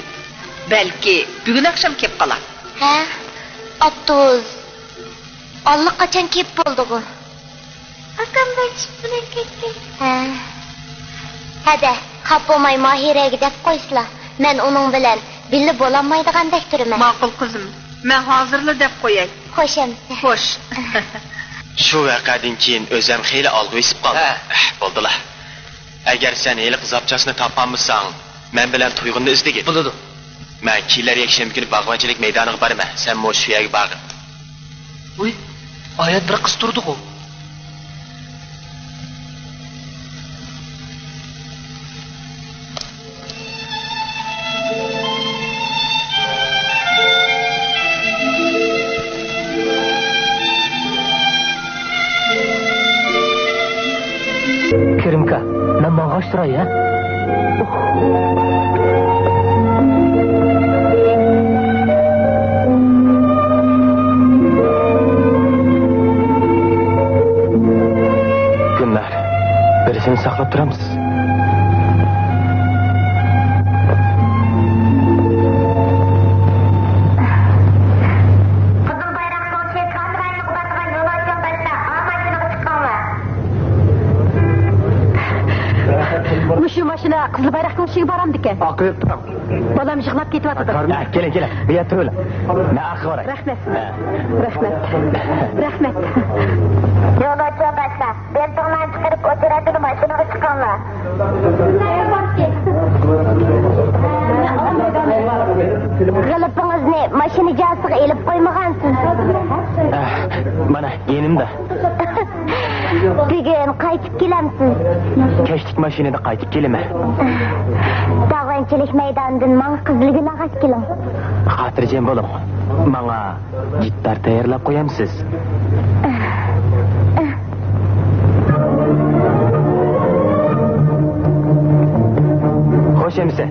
بەلكى بۈگۈن ئاخشام كېلىپ قالار. ھە؟ ئاپتوبۇس ئاللىقاچان كېلىپ بولدىغۇ. ئاكام بىر ئىش بىلەن كەتكەن. ھە. ھەدە، خاپا بولماي ماھىرەگە دەپ قويسىلا. مەن ئۇنىڭ بىلەن بىللە بولالمايدىغاندەك تۇرىمەن. ماقۇل قىزىم، مەن ھازىرلا دەپ قوياي. خوش ئەمىسە. خوش. شۇ ۋەقەدىن كېيىن ئۆزۈم خېلى ئالغا بېسىپ قالدىم. ھە. ئەھ، بولدىلا. ئەگەر سەن ھېلىقى زاپچاسنى تاپالمىساڭ، مەن بىلەن تۇيغۇننى ئىزدىگىن. بولىدۇ. مەن كېلەر يەكشەنبە كۈنى باغۋەنچىلىك مەيدانىغا بارىمەن، سەنمۇ شۇ يەرگە بارغىن. ۋۇي، ئايەت بىر قىز تۇرىدىغۇ. كىرىمكا، مەن ماڭغاچ تۇراي، ھە؟ گۈلنار، بىرسىنى ساقلاپ تۇرامسىز؟ قىزىل بايراق سوڭشى كامېرانى ئۇلارغا يول ئاچىڭ دەپلا، ئا ماشىنىغا چىقىڭلار. مۇشۇ ماشىنا قىزىل بايراقنىڭ ئىچىگە بارامدىكەن؟ ئاقىرىپ تۇرۇڭ. بالام يىغلاپ كېتىۋاتىدۇ. ھە، كېلىڭ، كېلىڭ. بۇ يەردە تۇرۇۋېلىڭ. مەن ئارقىغا باراي. رەھمەت. ھە. رەھمەت. رەھمەت. يول ئاچىڭ دەپلا، بېلىتىڭلارنى چىقىرىپ ئوتتۇرىدىن ماشىنىغا چىقىڭلار. غېلىپىڭىزنى ماشىنا جازىسىغا ئېلىپ قويمىغانسىز. ئەھ، مانا، يېنىمدا. بۈگۈن قايتىپ كېلەمسىز؟ كەچلىك ماشىنىدا قايتىپ كېلىمەن. باغۋەنچىلىك مەيدانىدىن ماڭا قىزىلگۈل ئاغاچ كېلىڭ. خاتىرجەم بولۇڭ. ماڭا گىتار تەييارلاپ قويامسىز؟ خوش ئەمىسە.